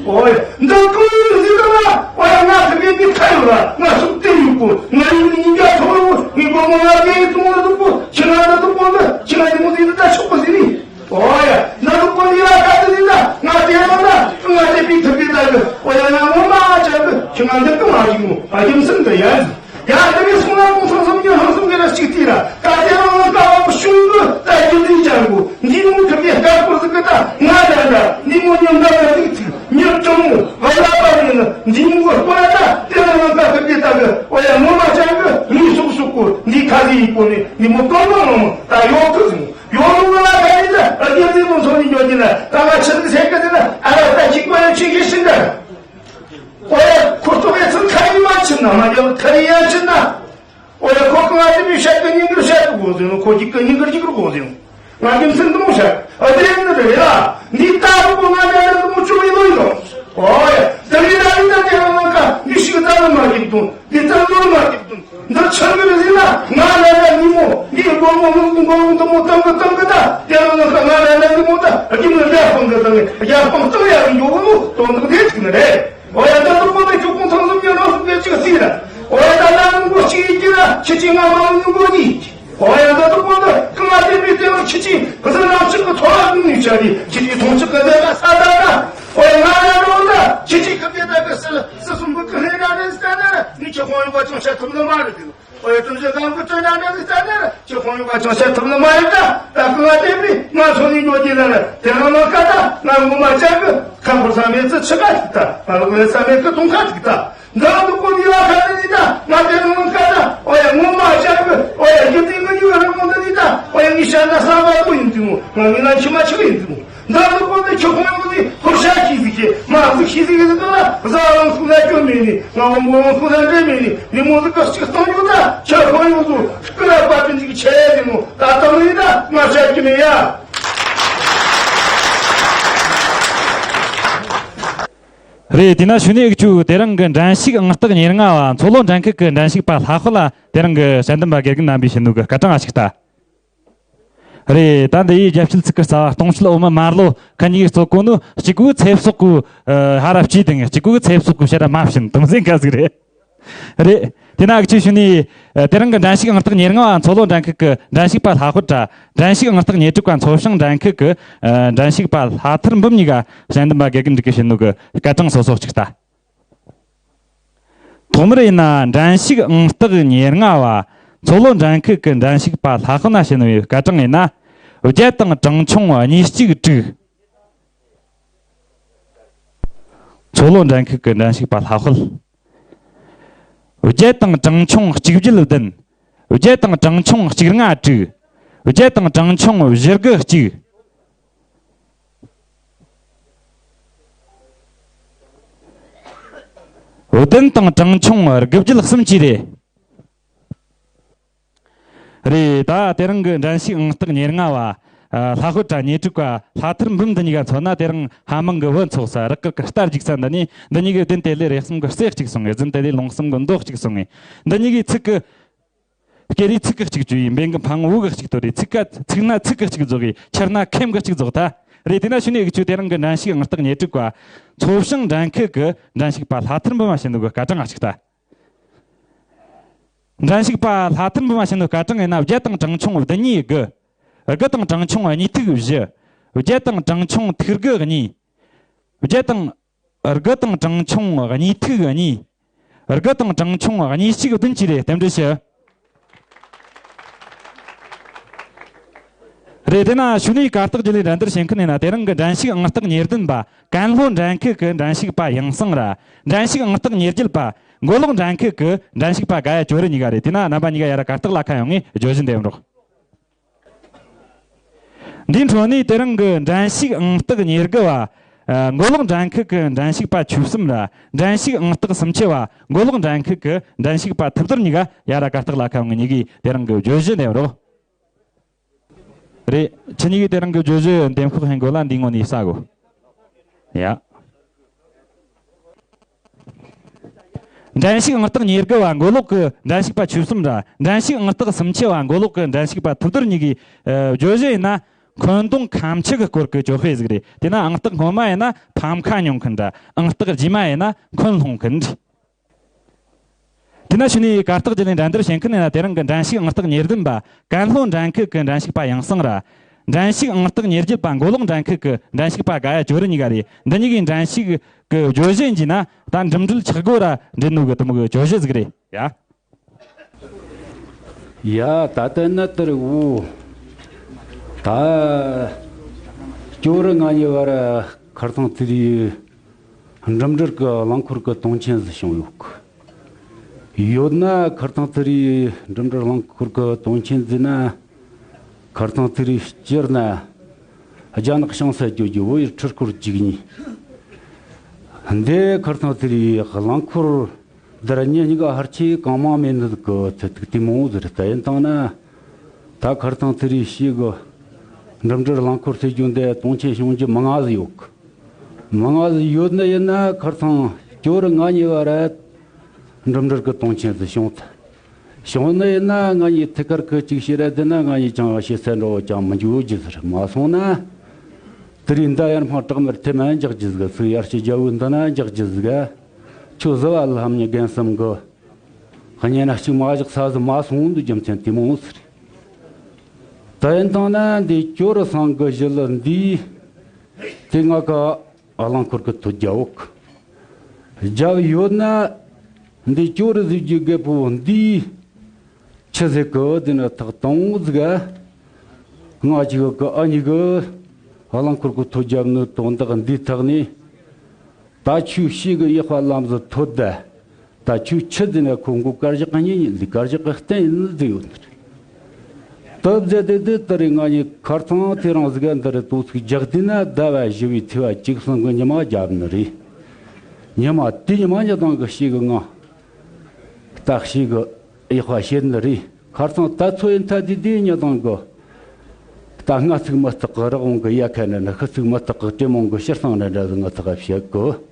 ཨོ་ཡ། འདི་ཀུན་ཟིག་ལ་ཨོ་ཡ་ང་ཐུག་གི་འདི་ཁ་ཡོད་ལ་ང་སུག་དེ་ཡོད་གོ། ང་ཡིན་ཉིན་རྒྱ་ཐོག་ཡོད་ངའི་སྒོ་མོ་ང་རྒྱ་ཡི་ཏུང་ལ་འདུག་གོ། ཁྱི་ང་ད་འདུག་གོ་འདི་ཁྱི་ང་ཡི་མོ་ཟིག་འདི་ད་ཆོག་པ་ཟིག་ནི། ཨོ་ཡ། ང་འདུག་གོ་འདི་ལ་ད་དེ་ཟིག་ད་ང་དེ་ལ་ད་ང་དེ་པི་ཐུག་གི་ད་གི། ཨོ་ཡ་ང་ངོ་མ་ཅག་གི་ཁྱི་ང་འདི་ཀུན་ང་ཡིན་མོ། ཨ་རྒྱུ་མཚན་འདི་ཡ་ཟིག་ཡ་འདི་ནི་སོང་ན་ཀུན་སོང་སོང་ཉི་ཧང་སོང་གི་ར་གཅིག་དེ་ར་ད་དེ་རང་ལ་ཀ་བ་གཞུང་གི་ད་རྒྱུ་འདི་ཅང་གོ། འདི་མོ་ཐུབ་པའི་སྐར་སྐོར་ཟིག་གི་ད་ང་ད་ད་འདི་མོ་ཉམས་ད་ང་ཟིག་ཚིག་མྱུར་ཅུང་མོ་བ་ལ་པ་ཡིན་ན་འདི་མོ་གི་སྐོར་ད་དེ་རང་ལ་ཀ་ཐུབ་ཀྱི་ད་གི་ཨོ་ ཡ་ངོ་མ་ཅང་གི་ངའི་སོག་སོག་གོ་འདི་ཁ་ཟི་ཡི་གོ་ནི་འདི་མོ་ཏོང་ཏོང་ལོ་མོ་ད་ཡོག་གི་ཟིན་ཡོག་ལོ་ང་ལ་ཁ་ཡི་ད་རྒྱལ་རྩེ་དང་ཚོ་ནི་འཇོག་གི་ན་ད་ང་ཆི་ཟི་སེ་གི་ཟི་ན་ཨ་ར་ད་ཅིག་པ་ཡ་ཆི་གི་ཤིན་ད། ཨོ་ཡ་ཁོ་ཚོ་བས་ཚང་ཁ་ཡི་མ་ཆི་ན་མ་རྒྱལ་ཁ་ཡི་ཡ་ཆི་ན། ཨོ་ཡ་ཁོ་གི་ང་དེ་མི་ཤ་གི་ཉིན་གི་ཤ་གི་གོ་ཟིན་ཁོ་ཅིག་གི་ཉིན་གི་ཅིག་གི་གོ་ཟིན། ང་རྒྱུ་མཚན་འདི་མོ་བཤད། ཨ་དེ་ཡིན་ནི་རེད་ཡ། འདི་ལྟ་བུ་ང་འདྲ་འདི་མོ་བཅོ་ཡི་ལོ་ཡི་ལོ། ཨོ་ཡ། དེ་རིང་ད་རིང་ད་དེ་རང་ལ་ཀ་འདི་ཞིག་ད་ལ་མ་གི་དུང་འདི་ད་ལོ་མ་གི་དུང་འདི་ཆང་གི་རེད་ཟེར་ན་ང་ལ་ལ་ནི་མོ་འདི་སྒོར་མོ་ལུང་དུ་སྒོར་མོ་འདི་མོ་བཏང་གི་བཏང་གི་ད་དེ་རང་ལ་ཀ་ང་ལ་ལ་ནི་མོ་ད་རྒྱུ་མི་རྒྱ་སྤང་གི་བཏང་གི་རྒྱ་སྤང་བཏང་ཡ་གི་མགྱོགས་གི་ལོ་དོན་དག་དེ་ཅིག་ནི་རེད། ཨོ་ཡ་ད་དུ་པོ་ད་ཁྱོད་ཁོང་ཚང་ཚང་ཉོ་རོགས་སུ་བེད་ཅིག་སྲིད་ལ། ཨོ་ཡ་ད་ལ་ནུ་མགོ་གཅིག་ཡིན་གྱི་ལ་ཁྱི་གཅིག་ང་མ་ནུ་མགོ་གཉིས། ཨོ་ཡ་ད་དུ་པོ་ད་ཀི་ང་དེ་མི་དེ་ལ་ཁྱི་གཅིག་གི་ས་ནང་ཆུ་གི་ཐོ་ར་ཀུན་ནུས་བྱ་དེ་ཁྱི་གཅིག་ཐོང་ཆུ་གི་ཟེ་ལ་ས་ད་ད། ཨོ་ཡ་ང་ལ་རོ་ད་ཁྱི་གཅིག་གི་དེ་ད་གི་སི་ལ་སི་སུ་འབུ་གི་ཧྲེ་ན་རེ་ས་ད་ད་ནི་ཁྱི་ཁོང་ཡོད་པ་ཅང་བཤད་ཐུབ་ནི་མ་རེད་དེ། ཨོ་ཡ་ཐུམ་ཆེ་གང་གི་སྟོན་ན་འདྲ་ཟིག་ལྟ་ན་ཁྱེད་ཁོང་ཡོད་པ་ཅང་བཤད་ཐུབ་ནི་མ་ཡིན་ད། ད་ཀུན་ང་དེ་མི་ང་ཚོ་ནི་ཉོ་རྒྱུ་ལ་ལ་དེ་རང་ལ་ཀ་ད་ང་ངོ་མ་ཅག་གི་ཁ་འཁོར་ས་མེད་ཚི་ཆི་ཀ་ཅིག་ད། ང་ལ་ཀུན་ས་མེད་ཀི་དུང་ཁ་ཅིག་ད། འདི་རང་དུ་ཀུན་ཡོད་ཁ་ད་ནི་ད་ང་དེ་རང་ལ་ཀ་ད། ཨོ་ཡ་ངོ་མ་ཅག་གི་ཨོ་ཡ་རྒྱུ་དེ་ང་ཉོ་རང་ངོ་ད་ནི་ད། ཨོ་ཡ་ངི་ཤ་ན་ས་བ་ཀུ་ཡིན་དུ་ང་ངི་ན་ཆི་མ་ཆི་གི་ཡིན་དུ། འདི་ལ་ཁོང་ཚོས་ཁྱོད་ཁོང་ཡོང་དུས་ཧུར་ཤ་ཤི་ཟིག་ཤེས་མ་ཟིག་ཤི་ཟིག་ཡིན་ཟིག་ལ་བཟའ་བ་ལང་ཚོ་ལ་སྐྱོན་མེད་ནི་ང་བོ་མོ་ལང་ཚོ་ལ་འདྲེ་མེད་ནི་ནི་མོ་ཟིག་ག་ཅིག་གཏོང་རྒྱུ་ད་ཁྱོད་ཁོང་ཡོང་དུས་སྐུ་ལ་པ་ཏི་འཇིག་ཆེ་ཡ་ནི་མོ་ད་ལྟ་ལ་ཡིན་ད་ང་བཤད་རྒྱུ་མེད་ཡ། རེད། དེས་ན་ཞུ་ནས་ཨུ་ཆུ་དེ་རིང་གི་འགྲན་ཞུགས་ཨང་རྟགས་ཉེར་ལྔ་བ་མཚོ་ལྷོ་འགྲན་ཁུལ་གྱི་འགྲན་ཞུགས་པ་ལྷ་དཔལ་ལ་དེ་རིང་གི་དཔྱད་འདེམས་པ་དགེ་རྒན་རྣམ་པས་བྱིན་ནོ་གི་སྐར་གྲངས་ཨ་ཞིག་ལྟ། རེད། ད་འདི་ཡི་རྒྱབ་ཕྱི་ཚིག་གི་རྩ་བ་སྟོང་ཤུལ་འོ་མ་མར་ལོ་ཁ་གཉིས་གཙོ་གོ་ནི་གཅིག་གུ་ཚེ་སྲོག་གི་ཧ་ར་བཅུས་དང་གཅིག་གུ་ཚེ་སྲོག་གི་ཕྱིར་ར་མ་བྱིན་དུང་ཟིན་ག་ཟིག་རེད། རེད། དེ་ན་ཨུ་ཆུ་ཞུ་ནི་དེ་རིང་གི་འགྲན་ཞུགས་ཨང་རྟགས་ཉེར་ལྔ་བ་མཚོ་ལྷོ་འགྲན་ཁུལ་གྱི་འགྲན་ཞུགས་པ་ལྷ་དཔལ་ར་འགྲན་ཞུགས་ཨང་རྟགས་ཉེར་དྲུག་པ་མཚོ་བྱང་འགྲན་ཁུལ་གྱི་འགྲན་ཞུགས་པ་ལྷ་ཐར་འབུམ་གཉིས་ཀ་དཔྱད་འདེམས་པ་དགེ་རྒན་འགྲིག་གི་བྱིན་ནོ་གི་སྐར་གྲངས་སོ་སོ་གཅིག་ལྟ། ཐོག་མར་ཡིན་ན་འགྲན་ཞུགས་ཨང་རྟགས་ཉེར་ལྔ་བ་མཚོ་ལྷོ་འགྲན་ཁུལ་གྱི་འགྲན་ཞུགས་པ་ལྷ་དཔལ་ན་བྱིན་ནོ་གི་སྐར་གྲངས་ཡིན་ན་བརྒྱད་དང་གྲངས་ཆུང་གཉིས་གཅིག་དྲུག་མཚོ་ལྷོ་འགྲན་ཁུལ་གྱི་འགྲན་ཞུགས་པ་ལྷ་དཔལ། བརྒྱད་དང་གྲངས་ཆུང་གཅིག་བརྒྱད་བདུན། བརྒྱད་དང་གྲངས་ཆུང་གཅིག་ལྔ་དྲུག་བརྒྱད་དང་གྲངས་ཆུང་བཞི་དགུ་གཅིག་བདུན་དང་གྲངས་ཆུང་དགུ་བརྒྱད་གསུམ་བཅས་རེད། རེད། ད་དེ་རིང་གི་འགྲན་ཞུགས་ཨང་རྟགས་ཉེར་ལྔ་བ། ཨ། ལྷ་དཔལ་ར་ཉེར་དྲུག་པ་ལྷ་ཐར་འབུམ་འདི་གཉིས་ཀ་མཚོན་ན་དེ་རིང་ཧ་མང་གི་བུ་འཚོགས་ས་རག་གི་རྟ་རྒྱུག་ས་འདི་ནས་འདི་གཉིས་ཀའི་བདུན་དེ་ལས་རེ་གསུམ་གི་རྩེ་གཅིག་སོང་ངས་བདུན་དེ་ལས་ལུང་གསུམ་གི་མདོ་གཅིག་སོང་ངས་འདི་གཉིས་ཀའི་ཚིག་གི་སྐེ་རིའི་ཚིག་གི་གཅིག་བཅོས་ཡིན། འབེན་གི་འཕང་བོ་གི་གཅིག་གཏོར་རེ་ཚིག་ཀ་ཚིག་ན་ཚིག་གི་གཅིག་རྫོགས་ཡིན། ཆར་ན་ཁེམ་གི་གཅིག་རྫོགས་ཐལ། རེད། དེ་ན་ཞུ་ནས་གི་ཆུ་དེ་རིང་གི་འགྲན་ཞུགས་ཨང་རྟགས་ཉེར་དྲུག་པ་མཚོ་བྱང་འགྲན་ཁུལ་གི་འགྲན་ཞུགས་པ་ལྷ་ཐར་འབུམ་མ་བྱིན་ནོ་གི་སྐར་གྲངས་ང་གཅིག་ལྟ། འགྲན་ཞུགས་པ་ལྷ་ཐར་འབུམ་མ་བྱིན་ནོ་སྐར་གྲངས་ཡིན་ན་བརྒྱད་དང་གྲངས་ཆུང་བདུན་གཉིས་དགུ། དགུ་དང་གྲངས་ཆུང་གཉིས་ཐིག་བཞི། བརྒྱད་དང་གྲངས་ཆུང་ཐིག་དགུ་གཉིས། བརྒྱད་དང་། དགུ་དང་གྲངས་ཆུང་གཉིས་ཐིག་གཉིས། དགུ་དང་གྲངས་ཆུང་གཉིས་གཅིག་བདུན་བཅས་རེད། རྟེན་འབྲེལ་ཞུ། རེད། དེ་ན་ཞུ་ནས་གར་སྟེགས་བརྒྱུད་ལས་འགྲན་བསྡུར་བྱེད་མཁན་ཡིན་ན་དེ་རིང་གི་འགྲན་ཞུགས་ཨང་རྟགས་ཉེར་བདུན་པ་ཀན་ལྷོ་འགྲན་ཁུལ་གྱི་འགྲན་ཞུགས་པ་ཡང་སང་ར། འགྲན་ཞུགས་ཨང་རྟགས་ཉེར་བརྒྱད་པ་མགོ་ལོག་འགྲན་ཁུལ་གྱི་འགྲན་ཞུགས་པ་དགའ་ཡ་ཅོ་རི་གཉིས་ཀ་རེད། དེ་ན་རྣམ་པ་གཉིས་ཀ་ཡར་གར་སྟེགས་ལ་ཁ་ཡོང་ངས་བརྗོད་གཞི་འདེམས་རོགས། འདིའི་འཕྲོ་ནས་དེ་རིང་གི་འགྲན་ཞུགས་ཨང་རྟགས་ཉེར་དགུ་བ། ཨ། མགོ་ལོག་འགྲན་ཁུལ་གྱི་འགྲན་ཞུགས་པ་ཆོས་གསུམ་ར། འགྲན་ཞུགས་ཨང་རྟགས་སུམ་ཅུ་བ་མགོ་ལོག་འགྲན་ཁུལ་གྱི་འགྲན་ཞུགས་པ་ཐུབ་རྡོར་གཉིས་ཀ་ཡར་གར་སྟེགས་ལ་ཁ་ཡོང་ངས་གཉིས་ཀྱིས་དེ་རིང་གི་བརྗོད་གཞི་འདེམས་རོགས། རེད། ཁྱེད་གཉིས་ཀྱིས་དེ་རིང་གི་བརྗོད་གཞི་འདེམས་ཤོག་ཧན་གོ་ལ་འདིའི་ངོས་ནས་ས་གོ། ཡ། འགྲན་ཞུགས་ཨང་རྟགས་ཉེར་དགུ་བ་མགོ་ལོག་གི་འགྲན་ཞུགས་པ་ཆོས་གསུམ་ར། འགྲན་ཞུགས་ཨང་རྟགས་སུམ་ཅུ་བ་མགོ་ལོག་གི་འགྲན་ཞུགས་པ་ཐུབ་རྡོར་གཉིས་ཀྱིས། ཨ། བརྗོད་གཞི་ཡིན་ན་འཁོན་གདོང་ཁ་མཆུ་གི་སྐོར་གྱི་གྱོད་དཔེ་ཟིག་རེད། དེ་ན་ཨང་རྟགས་སྔོན་མ་ཡིན་ན་ཕམ་ཁ་མྱོང་མཁན་ར། ཨང་རྟགས་རྗེས་མ་ཡིན་ན་འཁོན་སློང་མཁན་རེད། དེ་ན་ཞུ་ནས་གར་སྟེགས་བརྒྱུད་ནས་འགྲན་བསྡུར་བྱེད་མཁན་ཡིན་ན་དེ་རིང་གི་འགྲན་ཞུགས་ཨང་རྟགས་ཉེར་བདུན་པ་ཀན་ལྷོ་འགྲན་ཁུལ་གྱི་འགྲན་ཞུགས་པ་ཡང་སང་ར། འགྲན་ཞུགས་ཨང་རྟགས་ཉེར་བརྒྱད་པ་མགོ་ལོག་འགྲན་ཁུལ་གྱི་འགྲན་ཞུགས་པ་དགའ་ཡ་ཅོ་རི་གཉིས་ཀ་རེད། འདི་གཉིས་ཀྱི་འགྲན་ཞུགས་ཀྱི་བརྗོད་གཞི་ཡིན་གྱི་ན་ད་འགྲིམ་འགྲུལ་ཆག་སྒོ་ར་འདྲེན་ནོ་གི་དུ་མོ་གི་བརྗོད་གཞི་ཟིག་རེད་ཡ། ཡ། ད་ལྟ་ན་དེར་འུ་ད་ཅོ་རི་ང་གཉིས་བར་ཁར་ཐང་དེ་དུས་འགྲིམ་འགྲུལ་གྱི་རླངས་འཁོར་གྱི་དོན་ཆེན་ཟིག་བྱུང་ཡོད་གི། ཡོད་ན་ཁར་ཐང་ཐི་རི་འགྲིམ་འགྲུལ་རླངས་འཁོར་གི་དོན་ཆེན་ཟིན་ན། ཁར་ཐང་ཐི་རི་སྤྱིར་ན་རྒྱ་ནག་བྱང་ས་བརྗོད་རྒྱུ་བོད་ཡུལ་ཁྲི་སྐོར་བཅུ་གཉིས། འདི་ཁར་ཐང་ཐི་རི་རླངས་འཁོར་འདིར་ཉེ་གཉིས་ཀ་ཧར་ཆེ་གང་མང་མེད་ནི་གི་ཚད་ཐིག་དེ་མོ་ཟེར་ལྟ་ཡིན་བཏང་ན། ད་ཁར་ཐང་ཐི་རི་ཞིག་གི་འགྲིམ་འགྲུལ་རླངས་འཁོར་ཟེར་རྒྱུ་འདི་དོན་ཆེན་བྱུང་རྒྱུ་མང་ང་ཟིག་ཡོད་གི། མང་ང་ཟིག་ཡོད་ནི་ཡིན་ན་ཁར་ཐང་སྐྱོ་རི་ང་གཉིས་བར་འགྲིམ་འགྲུལ་གི་དོན་ཆེན་ཟིག་བྱུང་ཐལ། བྱུང་ནི་ཡིན་ན་ང་གཉིས་ཐུག་ཁར་གི་ཅིག་བྱེད་ར་དེ་ན་ང་གཉིས་ཀྱང་བྱེད་ས་འགྲོ་ཀྱང་མི་འཇུག་རྒྱུ་ཟེར་མ་སོང་ན། དེ་རིང་ད་ཡར་འཕང་བྲག་དམར་ཐེ་མ་འཇག་རྒྱུ་ཟིག་ཚིག་ཡར་ཞི་རྒྱ་བོའི་འདི་ན་འཇག་རྒྱུ་ཟིག་ཁྱོད་བཟི་བ་ལྷམ་ཉི་རྒན་གསུམ་གི། གཉེན་ན་གཅིག་མ་བཞག་ས་ཟིག་མ་སོང་འདུག་རྒྱུ་མཚན་དེ་མོ་ཟེར། ད་ཡིན་བཏང་ན་འདི་ཅོ་རི་སང་གི་ཞི་ལི་འདི། དེ་ང་ག་རླངས་འཁོར་གི་ཐོ་རྒྱབ་འོག་རྒྱབ་ཡོད་ན། འདི་ཅོ་རི་ཟིག་རྒྱུ་རྒད་པོ་འདི། ཆི་ཟིག་གི་འདི་ན་ཐག་དང་བོ་ཟིག་ང་གཅིག་གི་ཨ་གཉིས་གི་རླངས་འཁོར་གི་ཐོ་རྒྱབ་ནི་དོན་དག་འདི་ཐག་ནས། ད་ཆུ་ཤེས་གི་ཡག་པ་ལམ་ཟིག་ཐོ་ད། ད་ཁྱོད་ཆི་ཟེར་ན་ཁོ་མགོ་དཀར་ཞག་གི་གཉེན་ཡིན་ལི་དཀར་ཞག་གི་རྟེན་ཡིན་ཟེར་ཡོད་ནི་རེད། སྟབས་ཟེར་དེ་དེ་ལྟར་རེད། ང་གཉིས་ཁར་ཚང་དེ་རང་ཟིག་འདི་རེད། དོ་ཚིགས་རྒྱག་དུས་ན་ཟླ་བ་བཞི་བའི་ཚེས་པ་བཅུ་གསུམ་གི་ཉི་མ་བརྒྱབ་ནི་རེད། ཉི་མ་དེ་ཉི་མ་ཉི་དང་གི་ཤེས་གི་ང་ད་ཤེས་གི་ཡག་པ་བཤད་ནི་རེད། ཁར་ཚང་ད་ཚོ་ཡིན་ཐ་དེ་དེ་ཉི་དང་གི་ད་སྔ་ཚིག་མི་རྟག་གི་རི་བོང་གི་ཡལ་ག་འདྲ་འདྲ། ཤི་ཚིག་མི་རྟག་གི་དྲེད་མོང་གི་ཕྱིར་སང་འདྲ་འདྲ་ཟིག་ང་ཐག་བཤད་གི།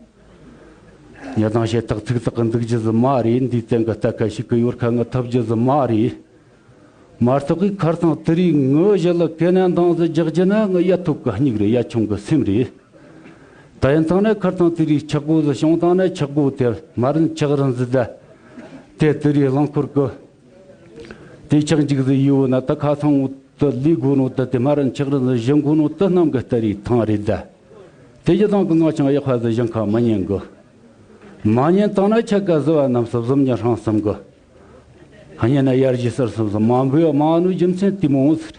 ཉི་དང་བྱེད་ཐག་ཚིག་ཐག་གི་འདུག་རྒྱུ་ཟིག་མ་རེད། འདིའི་བཙན་གི་རྟ་ཁ་ཞིག་གི་ཡོར་ཁ་ང་ཐུབ་རྒྱུ་ཟིག་མ་རེད། མ་གཏོགས་གི་ཁར་ཚང་དེ་རིང་ངི་ཞི་ལི་གན་ན་འདང་ཟིག་རྒྱག་རྒྱུ་ན་ངི་ཡ་ཐུབ་གི་སྙིགས་རེད། ཡ་ཆུང་གི་སེམས་རེད། ད་ཡིན་ཚང་ན་ཁར་ཚང་དེ་རིང་ཆག་སྒོ་ཟིག་བྱུང་བཏང་ན་ཆག་སྒོ་དེ་མ་རིན་ཆག་རིན་ཟིག་ད་དེ་དེ་རིང་རླངས་འཁོར་གི་དེ་ཆག་འཇིག་ཟིག་ཡོད་ན་ད་ཁ་ཚང་དུ་ལུས་དགོས་ནོ་ད་དེ་མ་རིན་ཆག་རིན་ཟིག་བཞེངས་དགོས་ནོ་ད་གནམ་གི་སྟ་རེ་ཐང་རེད་ད། དེ་ཡི་དང་གི་ང་ཅང་ཡག་པ་ཟིག་བཞེངས་ཁ་མི་ཉན་གི། མ་ཉན་བཏང་ན་ཆ་ག་བཟི་བ་རྣམས་སུ་བཟུམ་ཉི་ཧྲང་གསུམ་གི། ཉན་ན་ཡར་རྒྱས་སར་གསུམ་གསུམ་མ་འབུལ་བ་མ་ནུ་རྒྱུ་མཚན་དེ་མོ་ཟེར།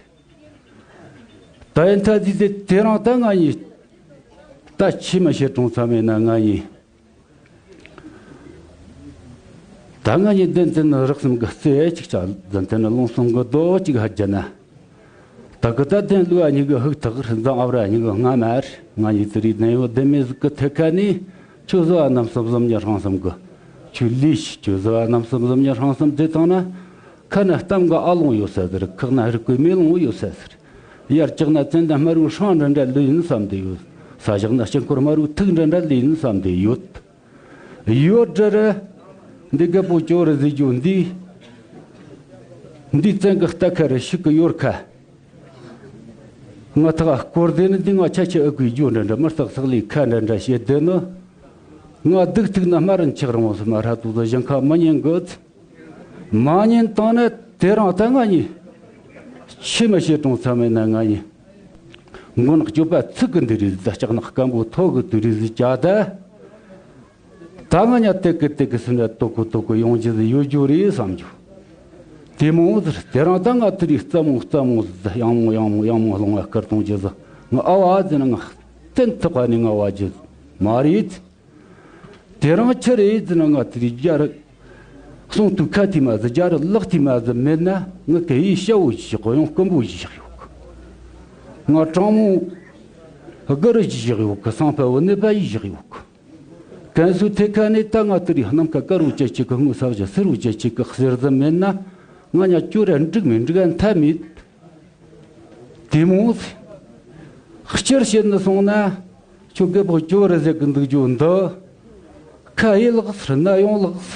ད་ཡིན་ཐ་དེ་དེ་དེ་རང་ད་ང་གཉིས། ད་ཆི་མ་བྱེད་གྲོང་ཚ་མེད་ན་ང་གཉིས། ད་ང་གཉིས་བདེན་བདེན་རག་གསུམ་གི་རྩེ་གཅིག་ཆ་བདེན་བདེན་ལུང་གསུམ་གི་རྡོ་གཅིག་ཧ་རྒྱ་ན། ད་གི་ད་བདེན་བློ་ཨ་ཉིག་གི་ཧུག་ཐག་རི་འཛང་ཨ་བྲ་ཉིག་གི་སྔ་མར་ང་གཉིས་དེ་རིགས་གནས་ཡོད་བདེན་མེད་ཟིག་གི་ཐད་ཀ་ནས་ཁྱོད་བཟི་བ་རྣམས་སུ་བཟུམ་ཉི་ཧྲང་གསུམ་གི། ཁྱོད་ལུས་ཤིག་ཁྱོད་བཟི་བ་རྣམས་སུ་བཟུམ་ཉི་ཧྲང་གསུམ་དེ་དང་ན། ཁ་ན་གཏམ་གི་ཨ་ལོང་ཡོད་ས་ཟེར། ཁག་ན་རིག་པའི་མེ་ལོང་ཡོད་ས་ཟེར། ཡར་བཀྱག་ན་ཙན་དན་དམར་བོའི་སྲང་འདྲ་འདྲ་ལུས་ཡིན་བསམ་དེ་ཡོད། ས་བཞག་ན་དཀྱིལ་འཁོར་དམར་བོའི་ཐིག་འདྲ་འདྲ་ལུས་ཡིན་བསམ་དེ་ཡོད། ཡོད་འདྲ་རེད། འདི་རྒད་པོ་ཅོ་རི་ཟེར་རྒྱུ་འདི། འདི་བཙན་གི་རྟ་ཁ་རི་ཤིག་གི་ཡོར་ཁ། ང་ཐག་སྐོར་དེ་ནི་འདི་ང་ཆ་ཆེ་ཨ་ཁུའི་རྒྱུ་འདྲ་འདྲ་མི་རྟག་ཚག་ལས་ཁ་འདྲ་འདྲ་བྱེད་དེ་ནི། ང་སྡུག་ཐུག་ན་སྨ་ར་འཁྱག་རིང་བ་སུ་མ་ར་ཏུ་ཟ་ཞིང་ཁ་མི་ཉན་གི། མ་ཉན་བཏང་ན་དེ་རང་ད་ང་གཉིས། ཆི་མི་བྱེད་གྲོང་ཚ་མེད་ན་ང་གཉིས། མགོ་ནག་སྐྱོབ་པ་ཚིག་གི་འདི་རེད་ཟ། ལྕགས་ནག་སྐམ་པོ་ཐོག་གི་དུ་རེད་ཟི་བྱ་ད། ད་ང་གཉིས་དེ་གི་དེ་གི་སུ་འདྲ་ཏོ་གུ་ཏོ་གུ་ཡོང་རྒྱུ་ཟི་ཡོད་རྒྱུ་རེད་བསམ་རྒྱུ། དེ་མོ་ཟེར། དེ་རང་ད་ང་དེ་རིགས་རྩ་མོ་རྩ་མོ་ཟི་ཡང་མོ་ཡང་མོ་ཡང་མོ་ལོང་བ་སྐར་གཏོང་རྒྱུ་ཟི། ང་ཨ་བ་ཟེར་ན་ང་བསྟན་ཐུབ་པ་ནི་ང་བ་རྒྱུ་མ་རེད། དེ་རང་ཆི་རེད་ཟེར་ན་ང་དེ་རིགས་རྒྱ་རི་གསུང་དུ་ཁ་ཐི་མ་ཟི་རྒྱ་རི་ལག་ཐི་མ་ཟི་མེད་ན་ང་གི་ཡི་ཤ་བོ་ཞིག་ཡོང་སྐམ་པོ་ཞིག་ཡོད་གི། ང་གྲང་མོ་དགའ་རི་ཞིག་ཡོད་གི། སང་ཕ་བོ་ནི་པ་ཡི་ཞིག་ཡོད་གི། ཀན་སུའི་ཐད་ཁ་ནས་ད་ང་དེ་རིགས་ནམ་མཁའ་དཀར་བོ་ཅན་ཅིག་གི་ངོ་ས་བཞག་སེར་བོ་ཅན་ཅིག་གི་གསེར་ཟི་མེད་ན་ང་གཉིས་ཅོ་ར་འགྲིག་མི་འགྲིག་ཨ་མཐའ་མེད། དེ་མོ་ཟི། སྤྱིར་བཤད་ནི་སོང་ན། ཁྱོད་རྒད་པོ་ཅོ་རི་ཟེར་གི་འདུག་རྒྱུ་འདི། ཁ་ཡི་ལགས་ཟེར་ན་ཡོང་ལགས་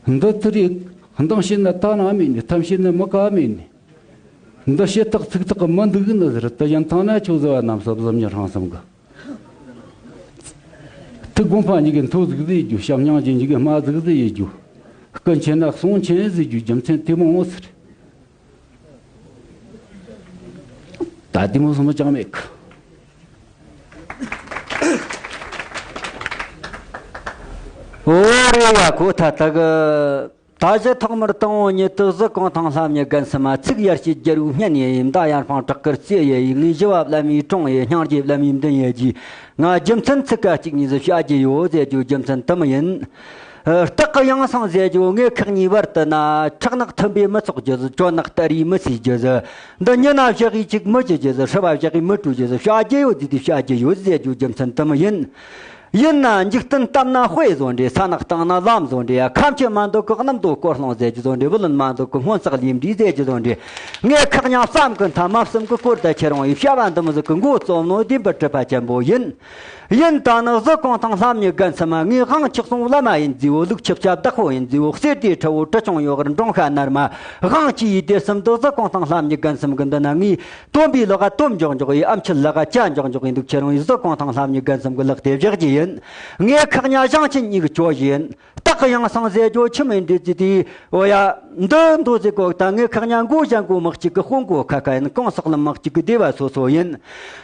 ཟེར། འདི་དེ་རིགས་འདང་བྱེད་ན་ད་ན་མེད་ནི། ཐམས་ཅད་ནི་མི་དགའ་མེད་ནི། འདི་བྱེད་ཐག་ཚིག་ཐག་གི་མི་འདུག་ནི་ཟེར། དེ་ཡིན་ཐང་ན་ཁྱོད་བཟི་བ་རྣམས་སུ་བཟུམ་ཉི་ཧྲང་གསུམ་གི། ཐུགས་དགོངས་པ་གཉིས་ཀའི་མཐོ་ཟིག་ཟེར་རྒྱུ། བྱམས་སྙིང་རྗེ་གཉིས་ཀའི་དམའ་ཟིག་ཟེར་རྒྱུ། ཀུན་ཆེ་ན་གསུང་ཆེན་ཟེར་རྒྱུ་རྒྱུ་མཚན་དེ་མོ་ཟེར། ད་དེ་མོ་སོང་ཅང་མེད་གི། འོ་རེད་ཡ། གོ་ཐ་ཐ་གི། ད་གཞི་ཐོག་མར་དང་བོ་ཉིད་དུ་གཟི་གོང་ཐང་ལྷ་མྱི་རྒན་སུ་མ་ཚིག་ཡར་བྱེད་རྒྱལ་བོའི་སྙན་ཡེ་ཡིན། མདའ་ཡར་འཕང་བྲག་དཀར་རྩེ་ཡེ་ཡིན། ངའི་ཞི་བ་བླ་མའི་དྲུང་ཡེ། སྙིང་རྗེ་བླ་མའི་མདུན་ཡེ་རྒྱུ། ང་རྒྱུ་མཚན་ཚིག་ཀ་གཅིག་གཉིས་སུ་བྱ་རྒྱུ་ཡོད་ཟེར་རྒྱུ་རྒྱུ་མཚན་དུ་མི་ཡིན། ཨ། སྟག་གི་ཡང་སང་ཟེར་རྒྱུ་ངེད་ཁག་གཉིས་བར་དུ་ན། ཁྲག་ནག་མཐུན་པས་མི་ཚོགས་རྒྱུ་ཟིག་ཅོ་ནག་སྟ་རེས་མི་སྲིད་རྒྱུ་ཟིག་འདི་མྱི་ན་བཞག་གིས་ཅིག་མི་བྱེད་རྒྱུ་ཟིག་ཧྲི་བ་བཞག་གིས་མི་བཀྲུ་རྒྱུ་ཟིག་བྱ་རྒྱུ་ཡོད་ཟིག་དེ་བྱ་རྒྱུ་ཡོད་ཟེར་རྒྱུ་རྒྱུ་མཚན་དེ་མོ་ཡིན། ཡིན་ན་འཇིག་རྟེན་བལྟམས་ན་དཔེ་བཟོ་འདྲ། ས་ནག་བཏང་ན་ལམ་བཟོ་འདྲ་ཡ། ཁ་མཆུ་མ་འདུག་གི་གནམ་རྡོ་སྐོར་སློང་ཟེར་རྒྱུ་བཟོ་འདྲ། བུ་ལོན་མ་འདུག་གི་སྔོན་བསགས་ལས་འབྲས་ཟེར་རྒྱུ་བཟོ་འདྲ། ངས་ཁག་ཉག་བསམ་གི་མཐའ་མ་གསུམ་གི་སྐོར་དུ་ཁྱེར་འོང་བའི་བྱ་བ་འདི་མོ་ཟིག་གི་མགོ་རྩོམ་ནོ་བདེན་པར་གྲུབ་པ་ཅན་པོ་ཡིན། ཡིན་ད་ནི་གཟུ་གུང་ཐང་ལྷམ་ཉི་རྒན་གསུམ་མ། ངས་དབང་ཆོག་སོང་བླ་མ་ཡིན་ཟེར་བོ། ལུག་ཁྱི་བྱ་བདག་པོ་ཡིན་ཟེར་བོ། གསེར་དེ་ཁྲ་བོ་གྲི་ཆུང་ཡོད་གར་འབྲོང་ཤ་ནར་མ། དབང་ཆེ་ཡི་དེ་གསུམ་དུ་གཟུ་གུང་ཐང་ལྷམ་ཉི་རྒན་གསུམ་གི་འདི་ན་ངས་སྟོན་པའི་ལག་ག་སྟོན་འཇོག་འཇོག་ཡི། ཨམ་ཆི་ལག་ག་ཅ་འཇོག་འཇོག་ཡི་འདུག་ཁྱེད་རང་ཡི་གཟུ་གུང་ཐང་ལྷམ་ཉི་རྒན་གསུམ་གི་ལག་དེ་བཞག་རྒྱུ་ཡིན། ངས་ཁག་ཉག་ཞང་ཆེན་གཉིས་གི་ཇོ་བོ་ཡིན། སྟག་གི་ཡང་སང་ཟེར་རྒྱུ་ཆི་མོ་འདྲ་ཟིག་དེ། འོ་ཡ། འདི་འདུག་ཟེར་གོ་ད། ངས་ཁག་ཉག་མགོ་ཞྭ་མགོ་མི་གཅིག་གི་དཔུང་མགོ་ཁ་ཁ་ཡིན། གང་ཟག་ལམ་མི་གཅིག་གི་སྡེ་བ་སོ་སོ་ཡིན།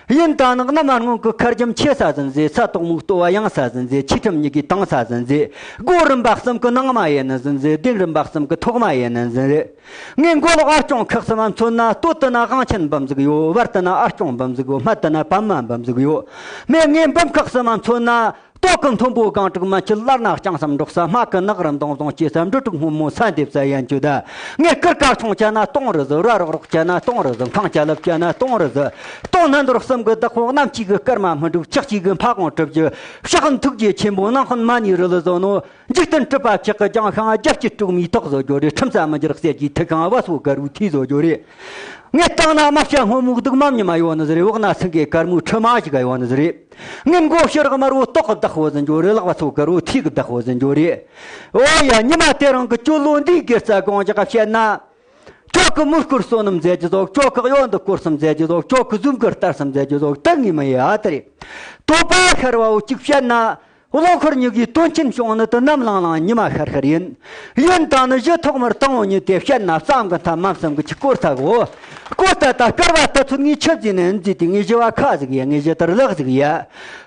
ཡིན་ད་ནི་གནམ་སྔོན་གི་ཁར་རྒྱམ་ཆེ་ས་ཟིན་ཟེར། ས་དོག་མོའི་ལྟོ་བ་ཡང་ས་ཟིན་ཟེར། ཆེ་ཁྲིམས་གཉིས་ཀྱི་དང་ས་ཟིན་ཟེར། སྒོ་རིམ་པ་གསུམ་གི་ནང་མ་ཡིན་ནི་ཟིན་ཟེར། གདན་རིམ་པ་གསུམ་གི་ཐོག་མ་ཡིན་ནི་ཟིན་ཟེར། ངས་མགོ་ལོག་ཨ་སྐྱོང་ཁག་གསུམ་མ་མཚོན་ན། སྟོད་དུ་ན་དབང་ཆེན་འབུམ་ཟིག་ཡོད། བར་དུ་ན་ཨ་སྐྱོང་འབུམ་ཟིག་ཡོད། སྨད་དུ་ན་པདྨ་འབུམ་ཟིག་ཡོད། མེད་ངས་འབུམ་ཁག་གསུམ་མ་མཚོན་ན། སྟོད་ཀྱི་མཐོན་པོ་སྒང་དྲུག་མན་ཆད་བླ་ན་ལྕང་ཟམ་འབྲོག་ས། སྨད་ཀྱི་ནགས་རི་མདོང་རྫོང་སྐྱེས་ས། འབྲི་དྲུག་སྔོན་མོ་ས་འདེབས་ས་ཡན་ཆོད་ད། ངས་སྐར་ཀ་ཆུང་ཆ་ན་སྟོང་རི་ཟིག་ར་རོག་རོག་ཆ་ན་སྟོང་རི་ཟིག་འཕང་ཆ་ལབ་ཆ་ན་སྟོང་རི་ཟིག་སྟོང་སྣ་འདུར་གསུམ་གྱི་བདག་པོ། གནམ་གཅིག་གི་སྐར་མ་སྨིན་དྲུག་ཕྱག་གཅིག་གི་འཕགས་དབང་གྲུབ་རྒྱུ། ཕྱག་ཐུགས་རྗེ་ཆེན་པོ་ནང་ཁོན་མ་ནི་རི་ལ་བཟོ་ནོ། འཇིག་རྟེན་གྲུབ་པ་ཆགས་ཀྱི་ལྗང་ཤིང་རྒྱབ་ཀྱི་དཀྲུག་མའི་ཐོག་བཟོ་རྒྱུ་རེད། ཁྲིམས་ས་མི་འགྱུར་གསེར་གྱི་ཐིག་ཤིང་བ་སོ་དཀར་བོའི་ཐིག་བཟོ་རྒྱུ་རེད། ངས་བཏང་ན་རྨ་བྱ་སྔོན་མོའི་སྡུག་མ་ཉི་མ་ཡོད་ནི་ཟིག་རེད། འོག་ན་སེང་གེ་དཀར་མོའི་ཁྲི་མ་ཞིག་ཡོད་ནི་ཟིག་རེད། ངས་མགོ་ཕྱི་རག་དམར་བོ་ཏོག་གི་བདག་པོ་ཟིན་རྒྱུ་རེད། ལག་པ་སོ་དཀར་བོ་ཐིག་གི་བདག་པོ་ཟིན་རྒྱུ་རེད། ཨོ་ཡ། ཉི་མ་དེ་རིང་གི་གྱོད་ལོ་འདིའི་དགེ་རྩ་དགོངས་འཇགས་བཤད་ན། ཁྱོད་ཀྱི་མོས་སྐོར་བསོད་ནམས་མཛད་རྒྱུ་ཟོག་ཁྱོད་ཀྱི་གཡོ་འདི་སྐོར་གསུམ་མཛད་རྒྱུ་ཟོག་ཁྱོད་ཀྱི་གཟུགས་འགུལ་ལྟར་གསུམ་མཛད་རྒྱུ་ཟོག་དེ་ངས་མི་ཡ་དེ་རེད། དོ་པ་ཤར་བའོ་གཅིག་བཤད་ན། བློ་འཁོར་མྱི་གིས་དོན་ཆེན་བྱུང་ནི་དུ་ནམ་ལངས་ལངས་ཉི་མ་ཤར་ཤར་ཡིན། ཡིན་དང་ནི་གཞི་ཐོག་མར་དང་བོ་ཉིད་དེ་བཤད་ན་བསམ་གི་མཐའ་མ་བསམ་གི་ཆི་སྐོར་ཚ་གོ། སྐོར་ཚ་ད་སྐར་བ་ལྟ་ཚུལ་ངས་ཆི་བརྩིས་ནས་འཛིས་ཏེ། ངས་ཞི་བ་ཁ་ཟིག་ཡ། ངས་ཞི་དར་ལག་ཟིག་ཡ།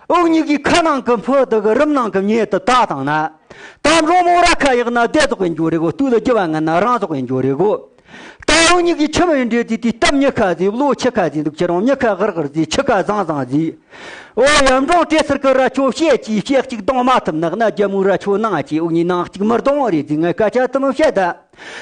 འུ་གཉིས་ཀྱི་ཁ་ནང་གི་ཕུ་དུ་གི་རུམ་ནང་གི་མྱེ་དུ་ད་དང་ན། ད་རོང་མོ་ར་ཁ་ཡག་ན་བདེ་ཟོག་གི་འགྱོ་རེ་གོ། སྟོད་ལ་རྒྱུ་བ་ངན་ན་རང་ཟོག་གི་འགྱོ་རེ་གོ། ད་འུ་གཉིས་ཀྱི་ཆི་མོ་འདྲེ་དེ་དེ་སྟབས་མྱི་ཁ་ཟིག་བློ་ཆི་ཁ་ཟིག་འདུག་ཁྱེད་རང་མྱི་ཁ་གར་གར་ཟིག་ཆི་ཁ་བཟང་བཟང་ཟིག་ཨོ་ཡ། འབྲོང་བྲེ་སེར་གི་ར་ཆོ་བཤད་ཀྱིས་བཤད་གཅིག་གཏོང་མ་ཐུབ་ནག་ན། རྒྱ་མོའི་ར་ཆོ་ནང་གཅིག་འུ་གཉིས་ནང་གཅིག་མི་གཏོང་བ་རེད་ཟིག་ངས་སྐད་ཆ་དུ་མི་བཤད་ད།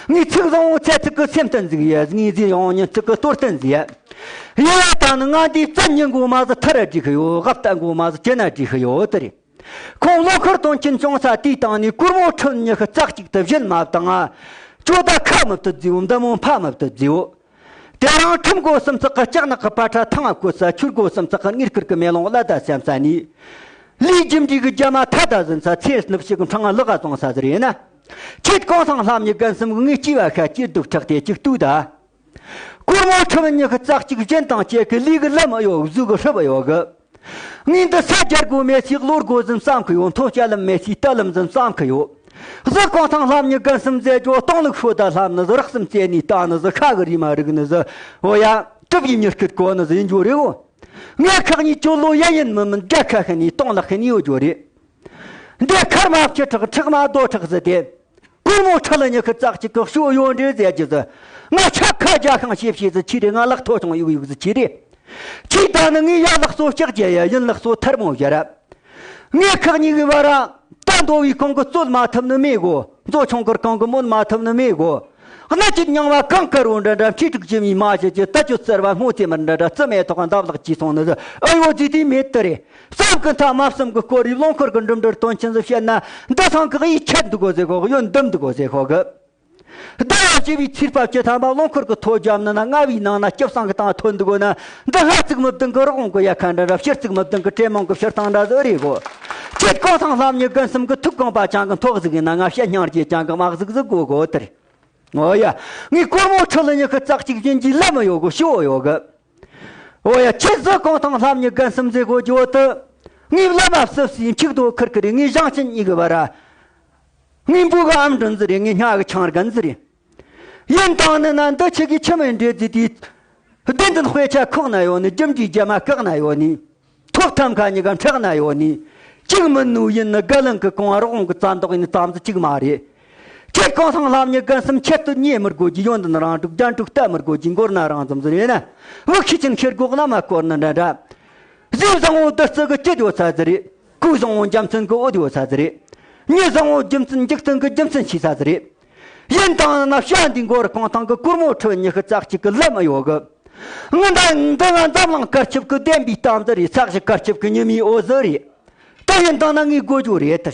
ངས་ཚིག་བཟང་བོ་ཚད་ཚིག་གི་སེམས་བརྟན་ཟིག་ཡ། ངས་ཟིག་ཡང་ཉིན་ཚིག་གི་སྟོར་བརྟན་ཟིག་ཡ། ཡ་ད་ནི་ང་འདིའི་བཙན་ཉི་མགོ་མ་ཟིག་ཐར་ར་འགྲིག་གི་ཡོད། དབབ་ད་མགོ་མ་ཟིག་ཅི་ན་འགྲིག་གི་ཡོད་དེ་རེད། ཁོང་བློ་ཁུར་དོན་ཆེན་བྱུང་ས་དེའི་སྟེང་ནས་སྒོར་མོ་ཁྲི་ཉི་ཤུ་རྩ་གཅིག་ཏུ་བཞིན་མ་བཏང་ང་། ཇོ་ད་ཁ་མི་བཏུད་རྫིའོ། མདའ་མོ་ཕ་མི་བཏུད་རྫིའོ། དེ་རིང་ཁྲིམས་སྒོ་སུམ་ཚོགས་ཀྱི་ལྕགས་ནག་གི་པ་ཁྲ་ཐང་བཀོད་ས། ཆོས་སྒོ་སུམ་ཚོགས་ཀྱི་དངུལ་ཁུར་གྱི་མེ་ལོང་བླ་ད་སེམས་ས་ནས། ལས་རྒྱུ་འབྲས་ཀྱི་རྒྱ་མ་ཐ་ད་ཟིན་ས། ཚེ་ནུབ་ཞིག་འཕྲང་ལག་བཙོང་ས་ཟིག་རེད་ན། ཁྱེད་གོང་ཐང་ལྷམ་ཉི་རྒན་གསུམ་གྱི་ངའི་སྐྱེ་བ་ཤ་སྐྱེས་སྡུག་ཁྲག་དེ་གཅིག་ལྟོས་ད། སྒོར་མོ་ཁྲི་མི་ཉི་ཤུ་རྩ་གཅིག་སྦྱིན་དང་བཅས་ཀྱི་ལུས་ཀྱི་ལམ་གཡོ། གཟུགས་ཀྱི་ཧྲིབ་གཡོ་གི། ངས་འདི་ས་རྒྱལ་སྒོ་མེད་སའི་གློ་སྒོ་ཟིན་བསམ་གི་ཡོད། མཐོ་སྐྱ་ལམ་མེད་སའི་རྟ་ལམ་ཟིན་བསམ་གི་ཡོད། གཟུ་གོང་ཐང་ལྷམ་ཉི་རྒན་གསུམ་ཟེར་རྒྱུ་སྟོང་ལུག་ཤོད་ད་ལྷམ་ནི་ཟི། རག་གསུམ་རྩེ་ནས་ལྟ་ནི་ཟི། ཤ་གི་རི་མ་རིག་ནི་ཟི། འོ་ཡ། གྲུབ་ཡི་མྱུར་སྐད་གོ་ནི་ཟི་ཡིན་རྒྱུ་རེད་འོ། ངས་ཁག་གཉིས་གྱོད་ལོ་ཡན་ཡིན་མི་མིན་དགྲ་ཁ་ཤི་ནས་སྟོང་ལག་ཤི་ནས་ཡོད་རྒྱུ་རེད། འདི་ཁར་མ་ཁྱི་ཁྲག་ཁྲག་མ་རྡོ་ཁྲག་ཟི་དེ། སྒོར་མོ་ཁྲི་ལ་ཉི་ཤུ་རྩ་གཅིག་གི་ཤོ་ཡོད་འདྲེ་ཟེར་རྒྱུ་ཟི། ང་ཆ་ཁ་རྒྱ་ཤང་ཤེས་ཤེས་ཟི་ཆི་རེད། ང་ལག་ཐོ་ཆུང་ཡུག་ཡུག་ཟི་ཆི་རེད། ཁྱེད་ད་ནི་ངའི་ཡ་ལག་སོ་ལྕགས་རྒྱ་ཡ། ཡིན་ལག་སོ་ཐལ་མོ་བཞར། ངས་ཁག་གཉིས་ཀྱི་བར། རྟ་འདོ་བའི་གོང་གི་རྩོད་མ་ཐུབ་ནི་མེད་གོ། མཛོ་ཆུང་གུར་གང་གི་མོན་མ་ཐུབ་ནི་མེད་གོ། གནའ་སྐྱིད་རྙིང་བ་གང་དཀར་བོ་འདྲ་འདྲ། མཁྲིས་དྲུག་ཇི་མིའི་མ་ཞིག་གི་རྟ་ཅོ་བཙིར་བ་སྔོ་ཚེ་མར་འདྲ་འདྲ། རྩི་མེ་ཐོག་འདབ་ལག་ཅི་སོང་ནི་ཟི། ཨ་ཡོ་ཟི་དེ་མེད་དེ་རེད། བསམ་གི་མཐའ་མ་བསམ་གི་སྐོར་རི། བློ་འཁོར་གི་འགྲིམ་འགྲུལ་དོན་ཆེན་ཟི་བཤད་ན། འདི་སང་གི་ཡིས་ཆད་འདུག་གོ་ཟེར་ཁོ་གི། ཡོན་འདུམ་འདུག་གོ་ཟེར་ཁོ་གི། ཟླ་བ་བཞི་བའི་ཚེས་པ་བཅུ་ཐམ་པ་བློ་འཁོར་གི་ཐོ་རྒྱབ་ནི་ན། ལྔ་བའི་ནང་ན་སྐྱབས་སང་གི་སྟེང་ཐོན་འདུག་གོ་ན། འདི་ལྷ་བཙུགས་མི་བདུན་གི་རོགས་གོ་ཡ་ཁ་འདྲ་འདྲ། ཕྱིར་བཙུགས་མི་བདུན་གི་དྲེད་མོང་གི་ཕྱིར་བཏང་འདྲ་ཟི་རེད་གོ། ཁྱེད་གོང་ཐང་ལྷམ་ཉི་རྒན་གསུམ་གི་ཐུགས་དགོངས་པ་ཅང་གི་མཐོ་གཟིགས་ཡིན་ན། ང་བཤད་སྙིང་རྗེ་ཅང་གི་དམའ་གཟིགས་ཟི་གོ་གོ་དེར། ཨོ་ཡ། ངས་སྒོར་མོ་ཁྲི་ལ་ཉི་ཤུ་རྩ་གཅིག་སྦྱིན་གྱི་ལམ་ཡོད་གོ། ཤོ་ཡོད་གི། ཨོ་ཡ། ཁྱེད་གཟུ་གོང་ཐང་ལྷམ་ཉི་རྒན་གསུམ་ཟེར་གོ་རྒྱུ་དུ། ངའི་བླ་མ་བསུབ་སའི་འཁྱུག་རྡོ་ཁིར་ཁིར་རེད། ངའི་ཞང་ཆེན་གཉིས་ཀྱི་བར། ངའི་འབུ་གི་ཨམ་སྒྲོན་ཟི་རེད། ངའི་སྙ་གི་ཆང་རྒན་ཟི་རེད། ཡིན་དང་ནི་ན་འདི་ཆི་གི་ཆི་མོ་འདྲེ་ཟི་དེ། བདེན་དོན་དཔེ་ཆ་ཁོག་ན་ཡོད་ནི། རྒྱུ་འབྲས་རྒྱ་མ་བཀག་ན་ཡོད་ནི། ཐོག་ཐམ་ཁ་གཉིས་ཀ་འཕྲག་ན་ཡོད་ནི། གཅིག་མིན་ནུ་ཡིན་ནི། དགའ་ལན་གི་གོང་བ་རོགས་གི་རྩ་འདོགས་ཡིན་ནི་ཙམ་ཟི་གཅིག་མ་རེད། ཁྱེད་གོང་ཐང་ལྷམ་ཉི་རྒན་གསུམ་ཁྱེད་དུ་ཉེ་མི་དགོས་ཀྱི། ཡོན་ཏན་རང་དྲུག་རྒྱན་དྲུག་ལྟ་མི་དགོས་ཀྱི། མགོར་ན་རང་འཛོམས་ཟི་རེད་ན། བུ་ཁྱི་ཆེན་ཁྱེར་སྒོག་ན་མ་སྐོར་ནི་འདྲ་འདྲ། གཟིམ་བཟང་བོ་བདུད་རྩི་གི་སྐྱིད་ཡོད་ས་ཟི་རེད། ཀུ་བཟང་བོ་འཇམ་ཚོན་གི་འོད་ཡོད་ས་ཟི་རེད། མྱི་བཟང་བོ་རྒྱུ་མཚན་འཇིག་རྟེན་གྱི་རྒྱུ་མཚན་ཤེས་ས་ཟིག་རེད། ཡིན་དང་ན་བྱ་འདི་མགོ་རུ་གང་ཐང་གི་གུར་མོ་ཁྲི་ཉི་ཤུ་རྩ་གཅིག་གི་ལམ་ཡོད་གི། ངི་འདི་འདི་ང་འཛམ་གླིང་སྐར་ཆིབས་ཀྱི་བདེན་པའི་གཏམ་ཟིག་རེད། ས་གཞི་སྐར་ཆིབས་ཀྱི་ཉི་མའི་འོད་ཟིག་རེད། ད་ཡིན་དང་ན་ངས་དགོས་རྒྱུ་རེད་དེ།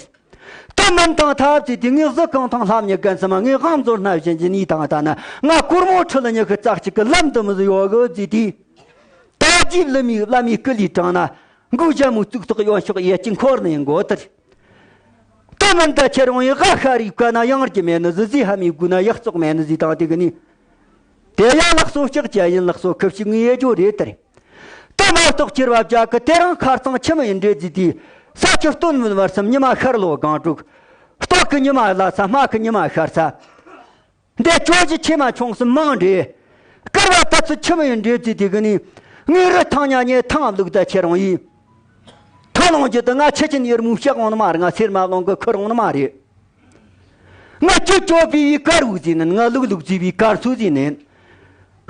ད་མིན་དང་ཐབས་ཚེ་དེ་ངས་གཟི་གང་ཐང་ལྷམ་ཉི་རྒན་སུ་མ་ངས་དབང་མཛོད་སྣ་བཞིན་གྱི་ནི་དང་ད་ན་ང་གུར་མོ་ཁྲི་ལ་ཉི་ཤུ་རྩ་གཅིག་གི་ལམ་འདི་མི་ཟིག་ཡོད་གི་ཟེར་དུས། ད་རྒྱུས་ལ་མི་བླ་མའི་སྐུ་ལུས་དྲངས་ན་མགོ་ཞྭ་མོ་གཙུག་ཏོག་གཡོན་ཕྱོགས་གཡས་ཀྱི་འཁོར་ནས་མགོ་དར། ད་མིན་ད་ཁྱེད་རང་ཡི་ཧ་ཤ་རིག་ག་ན་ཡང་རྒྱུ་མེད་ནི་ཟི་ཟི་ཧ་མི་དགོས་ན་ཡག་བཙོག་མེད་ནི་ཟི་དང་དེ་གི་ནི། དེ་ཡང་ལགས་སོ་ལྕགས་ཀྱི་ཡིན་ལགས་སོ་ཁུ་བྱུག་ངས་ཡེ་རྒྱུ་རེད་དར། ད་མ་གཏོགས་ཁྱེར་བ་བྱ་གི་དེ་རང་ཁར་ཚང་ཆི་མི་ཡིན་འདྲེ་ཟི་དུས། ས་ཁྱི་སྟོན་མིན་བར་སམ་ཉི་མ་ཤར་ལོ་གང་དྲུག་སྟོད་ཀྱི་ཉི་མ་ལ་ས་སྨད་ཀྱི་ཉི་མ་ཤར་ས། འདི་ཅོ་ཅི་ཆེ་མ་ཆུང་སུ་མང་འདྲེ། སྐར་བ་ད་ཚོ་ཆི་མི་ཡིན་འདྲེ་ཟི་དེ་གི་ནི། ངའི་རི་ཐང་ཉ་ཉེ་ཐང་བླུག་ད་ཁྱེད་རང་ཡིན། ཐང་ལོང་རྒྱུ་དུ་ང་ཆི་ཆེན་ཡེར་མུ་ཤག་འོང་ནི་མ་རེད། ང་སེར་མ་ལོང་གི་ཁུར་འོང་ནི་མ་རེད། ང་ཅི་ཅོ་པི་བི་དཀར་བུ་ཟིན་ནན། ང་ལུག་ལུག་ཟི་བི་དཀར་སུ་ཟིན་ནན།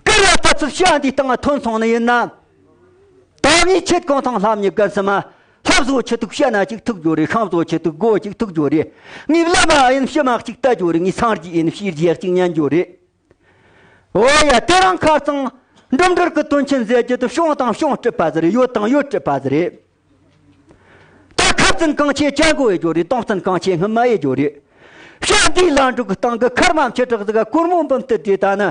སྐར་བ་ད་ཚོ་ཤ་འདི་སྟེང་ང་ཐོན་སོང་ནི་ཡིན་ན། ད་ངས་ཁྱེད་གང་ཐང་ལྷམ་ཉི་རྒན་སུ་མ། ལྷ་བཟོ་ཆི་ཐུག་བཤད་ན་ཅིག་ཐུག་རྒྱུ་རེད། ཤང་བཟོ་ཆི་ཐུག་སྒོ་ཅིག་ཐུག་རྒྱུ་རེད། ངའི་བླ་མ་ཨ་ཡིན་ཕྱི་མ་གཅིག་ལྟ་རྒྱུ་རེད། ངའི་སངས་རྒྱས་ཨིན་ཕྱིར་རྒྱས་གཅིག་ཉན་རྒྱུ་རེད། འོ་ཡ་དེ་རང་ཁ་རྩང་འགྲིམ་འགྲུལ་གི་དོན་ཆེན་ཟེར་རྒྱུ་དུ་བྱུང་དང་བྱུང་སྲིད་པ་ཟེར། ཡོད་དང་ཡོད་སྲིད་པ་ཟེར་རེད། ད་ཁ་བཙུན་གང་ཆེ་ཅན་གོ་ཡེ་རྒྱུ་རེད། གཏོང་བཙུན་གང་ཆེ་སྔུན་མ་ཡེ་རྒྱུ་རེད། ཤ་འདིའི་ལ་འབྲུག་གི་སྟེང་གི་ཁར་མ་མཆེ་བྲག་ཟིག་ག་གུར་མོ་འབུམ་སྟེ་བྲིས་ད་ནི།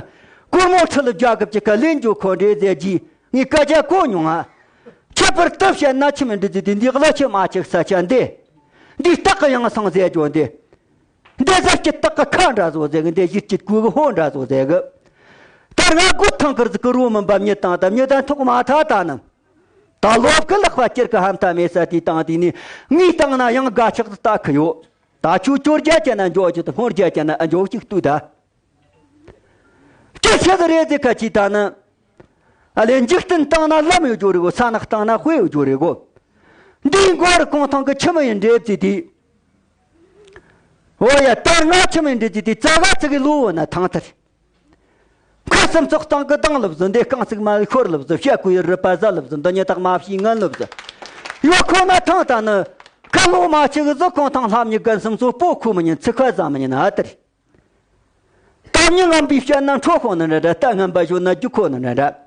གུར་མོ་ཁྲི་ལ་རྒྱ་གབ་ཀྱི་ཁ་ལེན་རྒྱུ་ཁོ་འདྲེ་ཟེར་གྱིས། ངས་སྐད་ཆ་གོ་མྱོང་ང་། ཁྱད་པར་དུ་བཤད་ན་ཆི་མི་འདྲི་ཟི་དེ་འདི་གླ་ཆི་མ་ཆི་ས་ཆ་འདི། འདི་སྟག་གི་ཡང་སང་ཟེར་རྒྱུ་འདི། འདི་ཟེར་གྱི་སྟག་གི་ཁ་འདྲ་བཟོ་ཟེར་གི། འདི་ཡིད་ཀྱི་གུ་གི་ཧོ་འདྲ་བཟོ་ཟེར་གི། ད་ང་སྒོ་ཐང་ཁར་ཟིག་གི་རོ་མི་འབབ་མྱི་དང་ད་མྱི་དང་ཐོག་མ་ཐ་ད་ནི། ད་ལོབ་གི་ལག་པ་སྐྱེར་གི་ཧམ་ཐ་མེད་ས་དེ་དང་དེ་ནི་ངའི་སྟེང་ན་ཡང་དགའ་ཆག་ཏུ་ལྟ་གི་ཡོད། ད་ཆུ་ཅོར་རྒྱ་ཅན་ན་འཇོག་རྒྱུ་དང་སྔོར་རྒྱ་ཅན་ན་འཇོག་ཅིག་ལྟོས་ད། སྐྱེ་ཤེས་རེད་ཟེར་ཁ་ཅིག་ད་ནི། ཨ་ལས་འཇིག་རྟེན་སྟེང་ན་ལམ་ཡོད་རྒྱུ་རེད་གོ། ས་ནག་སྟེང་ན་དཔེ་ཡོད་རྒྱུ་རེད་གོ། འདིའི་མགོ་རུ་གོང་ཐང་གི་ཆི་མི་ཡིན་འདྲེ་བརྩིས་ཏེ། འོ་ཡ་ད་ང་ཆི་མི་ཡིན་འདྲེ་བརྩིས་ཏེ་རྩ་བ་ཚིག་གི་ལོ་བོ་ན་ཐང་ཐར། ཁ་སེམས་ཚོགས་སྟེང་གི་དང་ལབ་ཟིན། འདི་རྐང་ཚིག་མ་ཤོར་ལབ་ཟིན། བཤད་ཀུ་ཡི་རི་པ་ཟ་ལབ་ཟིན། འདི་ཉི་ཐག་མ་བྱིས་ངན་ལབ་ཟིན། ཡོད་ཁོ་ན་ཐང་ད་ནི། ཁ་ལོ་མ་ཆི་གི་ཟི་གོང་ཐང་ལྷམ་ཉི་རྒན་སེམས་ཚོ་པོ་ཁུ་མི་ཉན། ཚིག་ཁ་ཟ་མི་ཉན་ཨ་ཏིར། ད་མྱི་ངན་པའི་བཤད་ན་འཕྲོ་ཁོ་ན་འདྲ་འདྲ། ད་ངན་པ་ཞོན་ན་རྒྱུ་ཁོ་ན་འདྲ་འདྲ།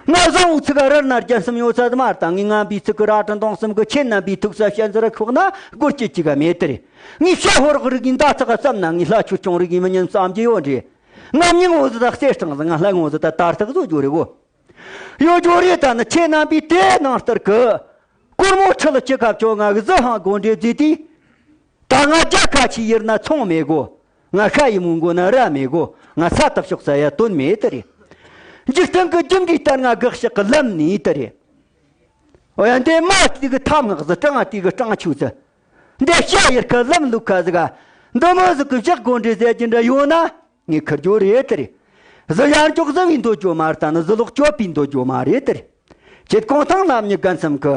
ང་བཟང་བོ་ཚིག་ག་རར་ན་རྒྱན་གསུམ་ཡོད་ས་དུ་མ་ལྟ། ངའི་ངན་པའི་ཚིག་གི་ར་ཏྲ་འདོང་གསུམ་གི་ཁྱེད་རྣམ་པའི་ཐུགས་ས་བཤད་འཛིར་ཁོག་ན་སྒོར་སྐྱེ་གཅིག་ག་མེད་དེ་རེད། ངའི་བཤད་ཧོར་གི་རིགས་ཡིན་ད་ཚག་ག་བསམ་ན་ངའི་ལྷ་ཆོས་སྐྱོང་རིགས་ཡིན་མི་ཉན་བསམ་གྱི་ཡོད་འདྲེ། ང་མྱི་ངོ་ཟི་ད་གསེར་སྲང་ཟི། ང་ལྷ་ངོ་ཟི་ད་དར་ཐག་བཟོ་རྒྱུ་རེད་གོ། ཡོད་རྒྱུ་རེད་ད་ནི། ཁྱེད་རྣམ་པའི་དེ་ནང་ལྟར་གི། སྒོར་མོ་ཁྲི་ལ་ཅི་ཁ་བཅོ་ང་གི་ཟི་ཧང་དགོན་འདྲེ་བརྫིས་ཏེ། ད་ང་རྒྱ་ཁ་ཆེ་ཡིར་ན་ཚོང་མེད་གོ། ང་ཤ་ཡི་མུ་མགོ་ན་ར་མེད་གོ། ང་ས་ཏབ་ཤོག་ས་ཡ་དོན་མེད་དེ་རེད། འཇིག་རྟེན་གི་རྒྱུ་འབྲས་ལྟར་ང་དགག་ཤག་གི་ལམ་ནི་དེ་རེད། འོ་ཡ་འདི་མ་དེ་གི་ཐམ་ངག་ཟི། སྤྲང་དེ་གི་སྤྲང་ཆུ་ཟི། འདི་ཤ་ཡིར་ཁ་ལམ་ལུག་ཁ་ཟི་ག། འདི་མོ་ཟི་གི་ཞག་དགོན་འདྲེ་ཟེར་གྱི་འདྲ་ཡོད་ན། ངས་ཁུར་རྒྱུ་རེད་དེ་རེད། གཟི་ཡར་འཇོག་གཟི་བའི་འདོད་རྒྱུ་མ་རེད། ད་ནི་གཟི་ལོག་སྤྱོད་པའི་འདོད་རྒྱུ་མ་རེད་དེ་རེད། ཁྱེད་གོང་ཐང་ལམ་ཉི་རྒན་སེམས་ཀྱི་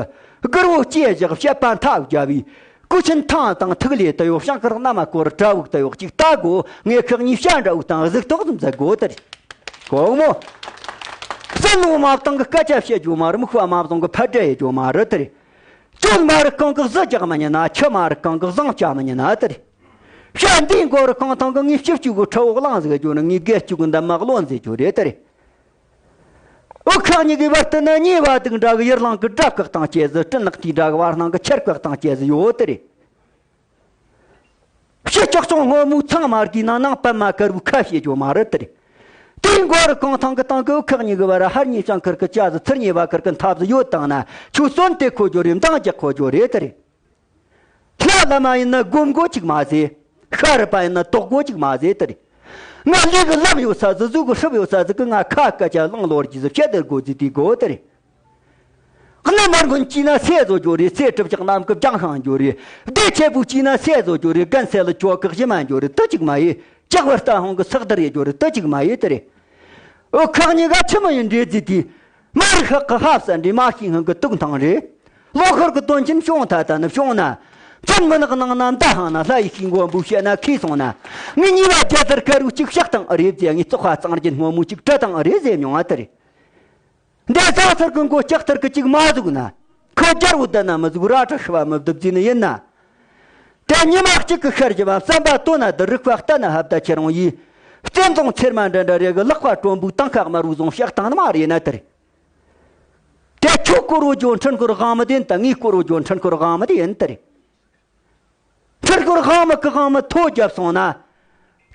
གུར་བོ་སྐྱེས་བཞག་བཤད་པ་མཐའ་རྒྱ་བའི་སྐུ་ཆེན་ཐང་དང་ཐིག་ལེ་དུ་ཡོག་ཤང་ཀར་རྣམ་མ་སྐོར་གྲྭ་བུག་དུ་ཡོག་ཅིག་ལྟ་དགོ། ངས་ཁག་གཉིས་བཤད་འདྲ་བུག་དང་གཟིགས་རྟོག་ཙམ་མཛད་དགོ་དེ་རེད། གོང་མོ། བསམ་བློ་མ་བཏང་གི་སྐད་ཆ་བཤད་རྒྱུ་མ་རེད། མི་ཤུ་བ་མ་བཟང་གི་ཕར་འདྲ་ཡེ་རྒྱུ་མ་རེད་དེ་རེད། སྐྱོན་མ་རིག་གང་གི་གཟི་རྒྱག་མི་ཉན་ན། ཆུ་མ་རིག་གང་གི་བཟང་བྱ་མི་ཉན་ན་དེ་རེད། བཤད་འདིའི་མགོ་རུ་གང་ཐང་གི་ངའི་སྤྱི་གཅུག་གི་ཁྲ་འོག་ལངས་ཟིག་རྒྱུ་ནི། ངའི་སྒེར་གཅུག་གི་འདམ་མ་གློན་ཟེར་རྒྱུ་རེད་དེ་རེད། འུ་ཁག་གཉིས་ཀྱི་བར་དུ་ནི་ཉེ་བ་དུག་འདྲ་གི་ཡར་ལངས་གི་སྒྲ་བཀག་དང་བཅས་ཟི། སྤྲིན་ནག་དེའི་འདྲ་གི་བར་སྣང་གི་ཆར་བཀག་དང་བཅས་ཟི་ཡོད་དེ་རེད། ཕྱི་ལྕགས་ཅོང་སྔོན་མོའི་ཚང་མ་རྒྱུའི་ནང་ནང་པད་མ་དཀར་བོའི་ཁ་བྱེད་རྒྱུ་མ་རེད་དེ་རེད། དེའི་མགོ་རུ་གང་ཐང་གི་སྟེང་གི་འུ་ཁག་གཉིས་ཀྱི་བར་ཧར་གཉིས་བྱང་ཁུར་གི་ཅ་ཟི། ཚུར་གཉིས་བ་ཁུར་གི་འཐབ་ཟི་ཡོད་དང་ན། ཆུ་སོན་དེ་ཁོ་རྒྱུ་རེད། འདང་རྒྱག་ཁོ་རྒྱུ་རེད་དེ་རེད། ལྷ་བླ་མ་ཡིན་ན་སྒོམ་དགོས་ཅིག་མ་ཟེར། ཤ་རི་པ་ཡིན་ན་དོག་དགོས་ཅིག་མ་ཟེར་དེ་རེད། ང་ལས་གི་ལམ་ཡོད་ས་ཟི། གཟུགས་གི་ཧྲིབ་ཡོད་ས་ཟི་གི། ང་ཁ་སྐད་ཆ་གླང་ལོར་གྱི་ཟི་བཤད་དེར་དགོས་ཟི་དེ་དགོས་དེ་རེད། གནམ་མར་མགོན་གྱིས་ན་སེ་བཟོ་རྒྱུ་རེད། སེ་གྲུབ་ཅག་གནམ་གི་བརྒྱང་ཤང་རྒྱུ་རེད། སྡེ་ཆེ་བུ་གྱིས་ན་སེ་བཟོ་རྒྱུ་རེད། རྒན་སེ་ལ་ཅོ་གི་གཞི་མ་རྒྱུ་རེད། དུ་ཅིག་མ་ཡེ། ལྕགས་བར་རྟ་ཧོང་གི་སག་དར་ཡེ་རྒྱུ་རེད། དུ་ཅིག་མ་ཡེ་དེ་རེད། འུ་ཁག་གཉིས་ཀ་ཆི་མོ་ཡིན་འདྲེ་བརྫིས་ཏེ། མར་ཤག་གི་ཧབ་ས་འདྲེ། མ་ཤི་ཧང་གི་དུག་ཐང་རེད། ལོ་ཁར་གི་དོན་ཆེན་བྱུང་ཐ་ད་ནི་བྱུང་ན། ཚོན་མི་ནག་ནང་ན་མདའ་ཧང་ན། ལྷ་ཡི་ཤིང་མགོན་པོ་བཤད་ན་ཁས་སོང་ན། ངའི་ཉེ་བ་རྒྱ་དར་དཀར་རུ་གཅིག་བཤགས་དང་རེད་ཟེར། ངའི་བཙོག་པ་གཙང་རྒྱན་སྔོན་མོ་གཅིག་བྲི་དང་རེད་ཟེར་མྱོང་ང་དེ་རེད། འདས་ས་ཚར་གི་མགོ་ལྕགས་ཐར་གི་གཅིག་མ་ཟུག་ན། ཁོ་རྒྱལ་བོ་ད་ན་མི་ཟུག་ར་ཁྲ་ཤི་བ་མི་བདུད་རྫི་ནི་ཡིན་ན། དེ་ཉི་མ་གཅིག་གི་ཤར་གྱི་བ་བསམ་པ་དོན་ན་འདི་རིག་པ་ལྟ་ན་ཧབ་ད་ཁྱེད་རང་ཡིས། བཙན་རྫོང་ཚེར་མ་འདྲ་འདྲ་རེ་གི་ལག་པ་དྲོན་པོའི་ཏང་ཁག་དམར་བོའི་བཟུང་བཤགས་བཏང་ནི་མ་རེད་ན་དེ་རེད། དེ་ཁྱོད་སྐོར་བོ་ཇོ་འཕྲིན་སྐོར་དབང་མི་དེ་ཡིན་ད། ངའི་སྐོར་བོ་ཇོ་འཕྲིན་སྐོར་དབང་མི་དེ་ཡིན་དེ་རེད། འཕྲིན་སྐོར་དབང་མི་གི་དབང་མི་ཐོ་བརྒྱབ་སོང་ན།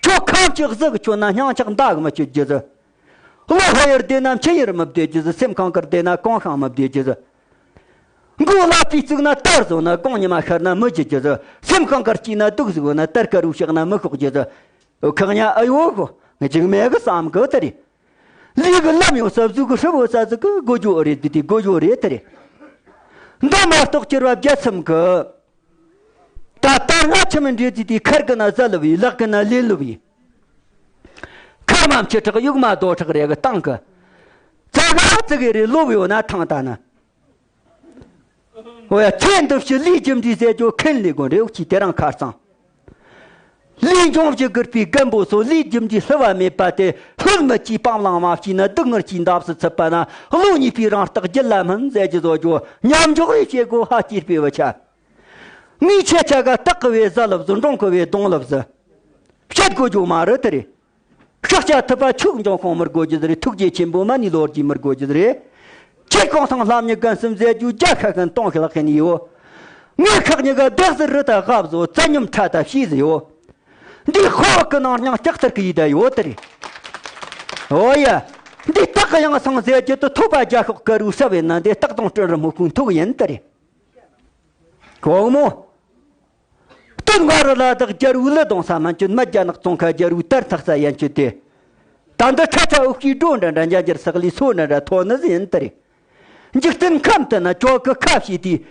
ཁྱོད་ཁམས་ཀྱི་གཟི་གི་ཁྱོད་ན་སྙིང་ཆག་མདའ་གི་མི་བྱེད་རྒྱུ་ཟི། བློ་ལྷ་ཡུལ་བསྡད་ན་མཆིན་ཡུལ་མི་བསྡད་རྒྱུ་ཟི། སེམས་གངས་དཀར་བསྡད་ན་གངས་ཤིང་མི་བསྡད་རྒྱུ་ཟི། མགོ་ལ་པི་བཙུགས་ན་དར་བཟོ་ན་གངས་ཉི་མ་ཤར་ན་མི་བརྗེད་རྒྱུ་ཟི། སེམས་གངས་དཀར་སྐྱེས་ན་དུག་ཟུག་ན་དར་དཀར་རུ་བཤགས་ན་མི་ཤོག་རྒྱུ་ཟི། ཁག་ཉ་ཨ་ཡོ་གོ་ང་ཅིག་མེད་གི་བསམ་གི་དེ་རེད། ལུས་གི་ལམ་ཡོད་ས་གཟུགས་གི་ཧྲིལ་བོ་ས་ཟིག་གི་དགོས་རྒྱུ་རེད། དེ་དེ་དགོས་རྒྱུ་རེད་དེ་རེད། འདི་མ་གཏོགས་གྱུར་བ་བརྒྱ་ཚུམ་གི། ད་ལྟར་ང་ཆི་མི་འདྲེ་དེ་དེ་ཁར་གི་ན་ཟ་ལུབ་ཡི། ལག་གི་ན་ལེན་ལུབ་ཡི། ཁ་མ་མཆི་ཁྲག་ཡུག་མ་རྡོ་ཁྲག་རེ་གི་སྟེང་གི། ཙ་ག་ཙི་གི་རེ་ལོབ་ཡོད་ན་ཐང་ད་ན། འོ་ཡ། ཚེ་འདི་ཕྱི་ལུས་རྒྱུ་འབྲས་ཟེར་རྒྱུ་ཁེན་ལས་དགོས་རེ་འུ་ཅི་དེ་རང་ཁར་ཚང་། ལུས་འབྱུང་བཞི་གུར་པའི་རྒན་པོ་སོ། ལུས་རྒྱུ་འབྲས་ལྷུ་བ་མེད་པ་དེ། ལྷོད་མི་གྱིས་སྤང་བླང་མ་བྱས་ན། སྡུག་བསྔལ་གྱིས་འདབ་སུ་ཚུད་པ་ན། བློ་གཉིས་པའི་རང་རྟགས་རྒྱུད་ལ་སྨིན་ཟེར་རྒྱུ་བཟོ་རྒྱུ་མཉམ་འཇོག་རེ་བྱེད་དགོས། ཧ་སྐྱེས་པའི་བུ་ཆ། ངས་ཁྱེད་ཆ་ག་སྟག་གི་བས་ཟ་ལབ་ཟི། འབྲོང་གི་བས་གདོང་ལབ་ཟི། བཤད་དགོས་རྒྱུ་མ་རེད་དེ་རེད། ཤཱཀྱ་ཐུབ་པ་ཁྱོད་འབྱུང་ཁུངས་མི་དགོས་རྒྱུ་ཟེར། ཐུགས་རྗེ་ཆེན་པོ་མ་ཎི་ལོ་རྒྱུས་མི་དགོས་རྒྱུ་ཟེར། ཁྱེད་གུང་ཐང་ལྷ་མྱི་རྒན་གསུམ་ཟེར་རྒྱུ་རྒྱ་ཤ་ཁན་སྟོང་ཤ་ལག་ཁན་ཡོད། ངས་ཁག་ཉི་ག་བདག་ཟེར་རི་ད་དབབ་བཟོ་རྩ་སྙོམས་ཁྲ་ད་ཤེས་ཟི་ཡོད། འདི་ཁོ་བ་གི་ནང་སྙིང་ལྕགས་ཐར་གི་ཡི་ད་ཡོད་དེ་རེད། ཨོ་ཡ། འདི་སྟག་གི་ཡང་སང་ཟེར་རྒྱུ་དུ་ཐོབ་པ་རྒྱ་ཤོག་དཀར་རུ་ས་བས་ན། འདི་སྟག་དང་སྤྲིན་རི་མོ་ཁུང་ཐུག་ཡིན་དེ་རེད། གོང་མོ། སྟོད་མངའ་རི་ལ་དྭགས་རྒྱལ་བོའི་ཀླུ་གདོང་ས་མན་ཆད། སྨད་རྒྱ་ནག་ཙོང་ཁ་རྒྱལ་བོའི་དར་ཐག་ས་ཡན་ཆད་དེ། ད་འདི་ཁྲ་ཁྲ་འུག་གི་སྒྲོ་འདྲ་འདྲ། འཇའ་འགྱུར་ས་གླིང་སོ་འདྲ་འདྲ་ཐོ་ནི་ཟིན་དེ་རེད། འཇིག་རྟེན་ཁམས་དུ་ན་ཇོ་གི་ཁ་བྱས་དེ།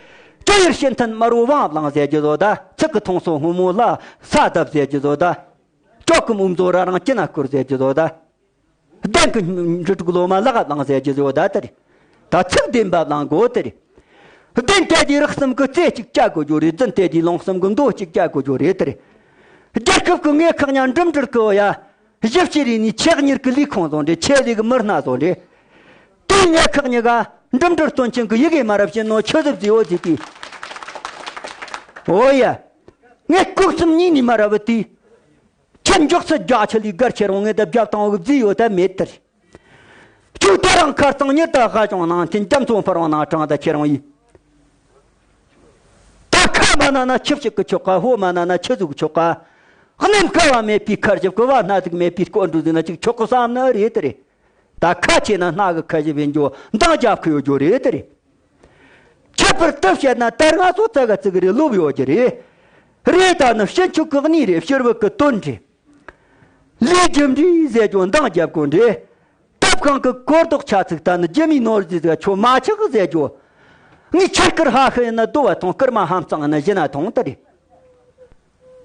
ཇོ་ཡུལ་ཤིན་ཐན་དམར་བོ་བང་བླང་ཟེར་རྒྱུ་བཟོ་ད། ཚིག་གི་མཐོང་སོ་སྔོན་མོ་ལ་ས་བརྡབ་ཟེར་རྒྱུ་བཟོ་ད། ཇོ་གི་མུ་མཛོ་ར་རང་སྐྱི་ན་སྐོར་ཟེར་རྒྱུ་བཟོ་ད། གདན་གྱི་འབྲུ་དྲུག་ལོ་མ་ལག་བླངས་ཟེར་རྒྱུ་བཟོ་ད་དེ་རེད། ད་ཚིག་བདེན་པ་བླང་དགོས་དེ་རེད། བདེན་དེ་དེ་རིགས་གསུམ་གྱི་རྩེ་གཅིག་བཅའ་དགོས་རྒྱུ་རེད། རྫུན་དེ་དེ་ལུང་གསུམ་གྱི་མདོ་གཅིག་བཅའ་དགོས་རྒྱུ་རེད་དེ་རེད། རྒྱལ་ཁབ་ཀྱི་ངས་ཁག་ཉ་འགྲིམ་འགྲུལ་གི་ཡ། ཞིབ་ཕྱི་རེ་ནི་ཆེད་གཉེར་གྱི་ལས་ཁུངས་བཟོ་འདྲེ། ཆེད་ལས་ཀྱི་མི་སྣ་བཟོ་འདྲེ། དེ་ངས་ཁག་ཉི་ག་འགྲིམ་འགྲུལ་སྟོན་ཆེན་གྱི་ཡི་གེ་མ་རབས་བྱིན་ནོ་ཆོས་ཟབ་ཟིའོ་ཟི་དེ། ཨོ་ཡ། ངས་ལྐུགས་གསུམ་གཉིས་ནས་མ་རབས་དེ། ཁྱེད་མགྱོགས་སུ་རྒྱ་ཆེ་ལི་སྒར་ཁྱེར་འོང་ངེ་དེ་བརྒྱབ་དང་འོག་བརྫིས་ཡོད་དེ་མེད་དེར། ཁྱོད་དེ་རང་ཁར་ཚང་ཉི་ད་ཧ་ཅང་ནང་དེ་འཇམ་ཚོང་འཕར་བ་ནང་དྲང་ད་ཁྱེར་འོང་ཡིན། ད་ཁ་མ་ན་ན་ཆིབས་ཞིག་གི་ཆོག་ག་ཧོ་མ་ན་ན་ཆི་ཟུག་ཆོག་ག་གནམ་ཁ་བ་མེད་པའི་ཁར་ཞིབ་གི་བ་སྣ་ཟིག་མེད་པའི་སྐོར་འགྲོ་ཟིན་ན་ཅིག་ཆོག་གི་བསམ་ནི་རེད་དེ་རེད། ད་ཁ་ཆེ་ན་སྣ་གི་ཁ་ཞིབ་ཡིན་རྒྱུ་འདང་རྒྱབ་ཁུ་ཡོད་རྒྱུ་རེད་དེ་རེད། ཁྱད་པར་དུ་བཤད་ན་ད་ང་ཚོ་ཙ་ག་ཙི་གི་རེ་ལོབ་ཡོད་ཀྱི་རེད། རེད་ད་ནི་ཕྱི་ཆོག་གི་གནས་རེད། ཕྱི་རབས་ཀྱི་དོན་རེད། ལས་རྒྱུ་འབྲས་ཟེར་རྒྱུ་འདང་རྒྱབ་དགོས་རེད། ཐབ་ཁང་གི་གོར་རྡོག་ཆ་ཚིག་ད་ནི་རྒྱུ་མའི་ནོར་རྫས་ཟེར་ཆོ་མ་ཆག་ཟེར་རྒྱུ། ངས་ཆར་དཀར་ཧ་ཤི་ཡིན་ན་རྡོ་བ་ཐོང་། སྐར་མ་ཧམ་གཙང་ཡིན་ན་བཞི་ན་ཐོང་དེ་རེད།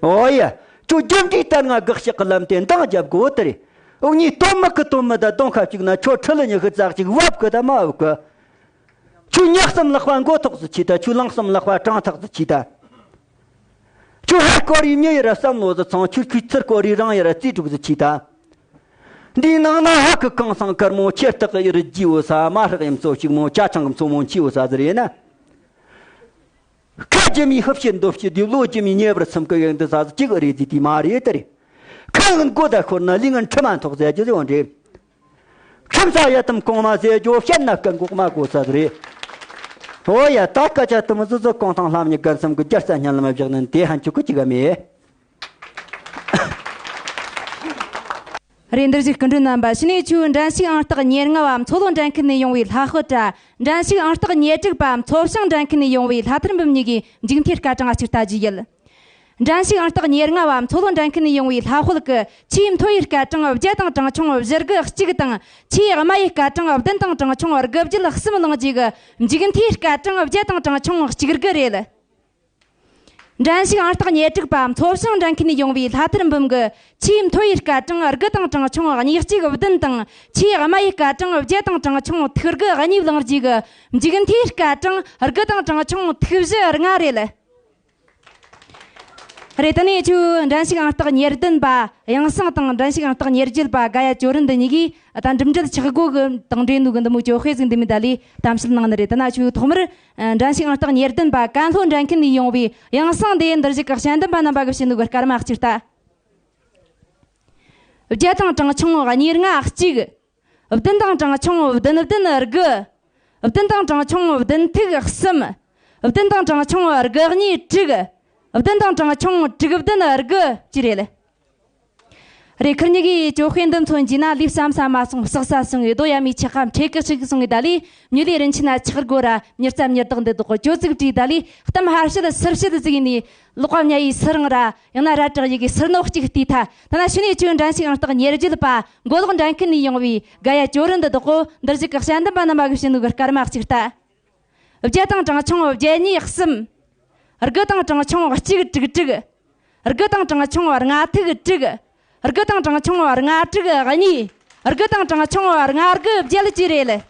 ཨོ་ཡ། ཁྱོད་རྒྱུ་འབྲས་ལྟར་ང་དགག་བྱེད་ཀྱི་ལམ་དེ་འདང་རྒྱབ་དགོས་དེ་རེད། འུ་གཉིས་དོན་མི་གི་དོན་མི་ད་གདོང་ཁ་གཅིག་ན་ཁྱོད་ཁྲི་ལ་ཉི་ཤུ་རྩ་གཅིག་བབ་གི་ད་མ་བབ་གི། ཁྱོད་ཉག་གསུམ་ལག་པ་མགོ་ཐོག་ཟིག་ཆི་ད། ཁྱོད་ལང་གསུམ་ལག་པ་བྲང་ཐག་ཟིག་ཆི་ད། ཁྱོད་ཧ་སྐོར་རི་མྱི་ཡི་ར་བསམ་བློ་ཟིག་ཚང་། ཁྱོད་ཁྱོད་ཚུར་སྐོར་རི་རང་ཡི་ར་རྩིས་དྲུག་ཟིག་ཆི་ད། འདིའི་ནང་ན་ཧ་གི་གང་སང་དཀར་མོ། ཁྱེར་སྟག་གི་ཡི་རི་རྒྱས་འོ་ས། མ་ཧྲག་ཡི་མཚོ་ཕྱུག་མོ། ཅ་ཆང་གི་མཚོ་མོ་མཆིས་འོ་ས་ཟིག་རེད་ན། ཁ་རྒྱུ་མའི་ཧུབ་ཕྱིར་འདོབ་ཕྱིར་དུས། བློ་རྒྱུ་མའི་ཉེ་བར་སུམ་ཀི་ཡང་འདི་ས་ཟིག་གཅིག་རེད་ཟིག་དེ་མ་རེད་དེ་རེད། ཁ་ངན་མགོ་ད་ཤོར་ན་ལུས་ངན་ཁྲི་མ་ཐོག་ཟེར་རྒྱུ་ཡོང་རེད། ཁྲིམས་ས་ཡ་དམ་གོང་མ་ཟེར་རྒྱུ་བཤད་ན་སྐད་འགོག་མ་གོ་ས་རེད། ཨོ་ཡ། ད་སྐད་ཆ་དུ་མི་ཟུ་ཟུ་གོང་ཐང་ལྷམ་ཉི་རྒན་གསུམ་གི་རྒྱལ་ས་སྙན་ལམ་བཞག་ནི་དེ་ཧན་ཆུ་གི་ཅི་ག་མེད། རེད། འདིར་བཞུགས་སྐུ་མགྲོན་རྣམ་པ། ཕྱི་ནས་ཆུ་འགྲན་ཞུགས་ཨང་རྟགས་ཉེར་ལྔ་བ་མཚོ་ལྷོ་འགྲན་ཁུལ་ནས་ཡོང་བའི་ལྷ་དཔལ་དྲ། འགྲན་ཞུགས་ཨང་རྟགས་ཉེར་དྲུག་པ་མཚོ་བྱང་འགྲན་ཁུལ་ནས་ཡོང་བའི་ལྷ་ཐར་འབུམ་གཉིས་ཀྱི་མཇུག་མཐའི་སྐར་གྲངས་གཅིག་ལྟ་རྒྱུ་ཡིན། འགྲན་ཞུགས་ཨང་རྟགས་ཉེར་ལྔ་བ་མཚོ་ལྷོ་འགྲན་ཁུལ་ནས་ཡོང་བའི་ལྷ་དཔལ་གྱི་ཆེས་མཐོ་བའི་སྐར་གྲངས་བརྒྱད་དང་གྲངས་ཆུང་བཞི་དགུ་གཅིག་དང་། ཆེས་དམའ་བའི་སྐར་གྲངས་བདུན་དང་གྲངས་ཆུང་དགུ་བརྒྱད་གསུམ་བླངས་རྗེས་ཀྱི་མཇུག་མཐའི་སྐར་གྲངས་བརྒྱད་དང་གྲངས་ཆུང་གཅིག་དགུ་རེད། འགྲན་ཞུགས་ཨང་རྟགས་ཉེར་དྲུག་པ་མཚོ་བྱང་འགྲན་ཁུལ་ནས་ཡོང་བའི་ལྷ་ཐར་འབུམ་གྱི་ཆེས་མཐོ་བའི་སྐར་གྲངས་དགུ་དང་གྲངས་ཆུང་གཉིས་གཅིག་བདུན་དང་། ཆེས་དམའ་བའི་སྐར་གྲངས་བརྒྱད་དང་གྲངས་ཆུང་ཐིག་དགུ་གཉིས་བླངས་རྗེས་ཀྱི་མཇུག་མཐའི་སྐར་གྲངས་དགུ་དང་གྲངས་ཆུང་ཐིག་བཞི་ལྔ་རེད། རེད། དེ་ནས་ཁྱོད་འགྲན་ཞུགས་ཨང་རྟགས་ཉེར་བདུན་པ་དབྱངས་བཟང་དང་འགྲན་ཞུགས་ཨང་རྟགས་ཉེར་བརྒྱད་པ་དགའ་ཡ་ཅོ་རི་འདི་གཉིས་ཀྱིས་ད་འགྲིམ་འགྲུལ་ཆག་སྒོ་གི་དང་འབྲེལ་ནུས་ཀྱི་འདི་མོ་ཅོ་ཧེ་ཟིག་འདི་མི་ད་ལས་གཏམ་བཤད་གནང་ནི་རེད། དེ་ན་ཁྱོད་ཐོག་མར་འགྲན་ཞུགས་ཨང་རྟགས་ཉེར་བདུན་པ་ཀན་ལྷོ་འགྲན་ཁུལ་ནས་ཡོང་བའི་དབྱངས་བཟང་འདི་འདིར་བཞུགས་ཀྱི་དཔྱད་འདེམས་པ་རྣམ་པ་གི་བྱིན་ནུས་ཀྱི་སྐར་མ་གཅིག་ལྟ། བརྒྱད་དང་གྲངས་ཆུང་གཉིས་ལྔ་གཅིག་བདུན་དང་གྲངས་ཆུང་བདུན་བདུན་དགུ། བདུན་དང་གྲངས་ཆུང་བདུན་ཐིག་གསུམ། བདུན་དང་གྲངས་ཆུང་དགུ་གཉིས་དྲུག། བདུན་དང་གྲངས་ཆུང་དྲུག་བདུན་དགུ་བཅས་རེད། རེད། ཁུར་གཉིས་ཀྱིས་ཅོ་ཧེ་འདི་མཚོན་རྒྱུ་ན་ལུས་བསམ་ས་མ་སོང་བསགས་ས་སོང་ངེ་རྡོ་ཡ་མི་ཆེ་ཁ་འཕྲེད་ཀི་ཞིག་སོང་ངེ་ད་ལས་མྱི་ལས་རིན་ཆེན་ན་ཆག་སྒོ་ར་མྱུར་རྩ་མྱུར་དག་འདི་དག་གི་ཅོ་ཙིག་བྲིས་ད་ལས་གཏམ་ཧར་ཤད་སིར་ཤད་ཟིག་ཡིན་ནི། ལོག་པ་མྱ་ཡི་སི་རང་ར་ཡང་ན་ར་དྲག་ཡི་གི་སིར་ནོ་གཅིག་བལྟས་ཐ། ཐ་ན་ཤུ་ནས་ཆུ་འགྲན་ཞུགས་ཨང་རྟགས་ཉེར་བརྒྱད་པ་མགོ་ལོག་འགྲན་ཁུལ་ནས་ཡོང་བའི་དགའ་ཡ་ཅོ་རི་འདི་དག་གོ་འདིར་བཞུགས་ཀྱི་དཔྱད་འདེམས་པ་རྣམ་པ་གི་བྱིན་ནུས་ཀྱི་སྐར་མ་གཅིག་ལྟ། བརྒྱད་དང་གྲངས་ཆུང་བརྒྱད་གཉིས་གསུམ། དགུ་དང་གྲངས་ཆུང་གཅིག་དྲུག་དྲུག་དགུ་དང་གྲངས་ཆུང་ལྔ་ཐིག་དྲུག་དགུ་དང་གྲངས་ཆུང་ལྔ་དྲུག་གཉིས། དགུ་དང་གྲངས་ཆུང་ལྔ་དགུ་བརྒྱད་བཅས་རེད།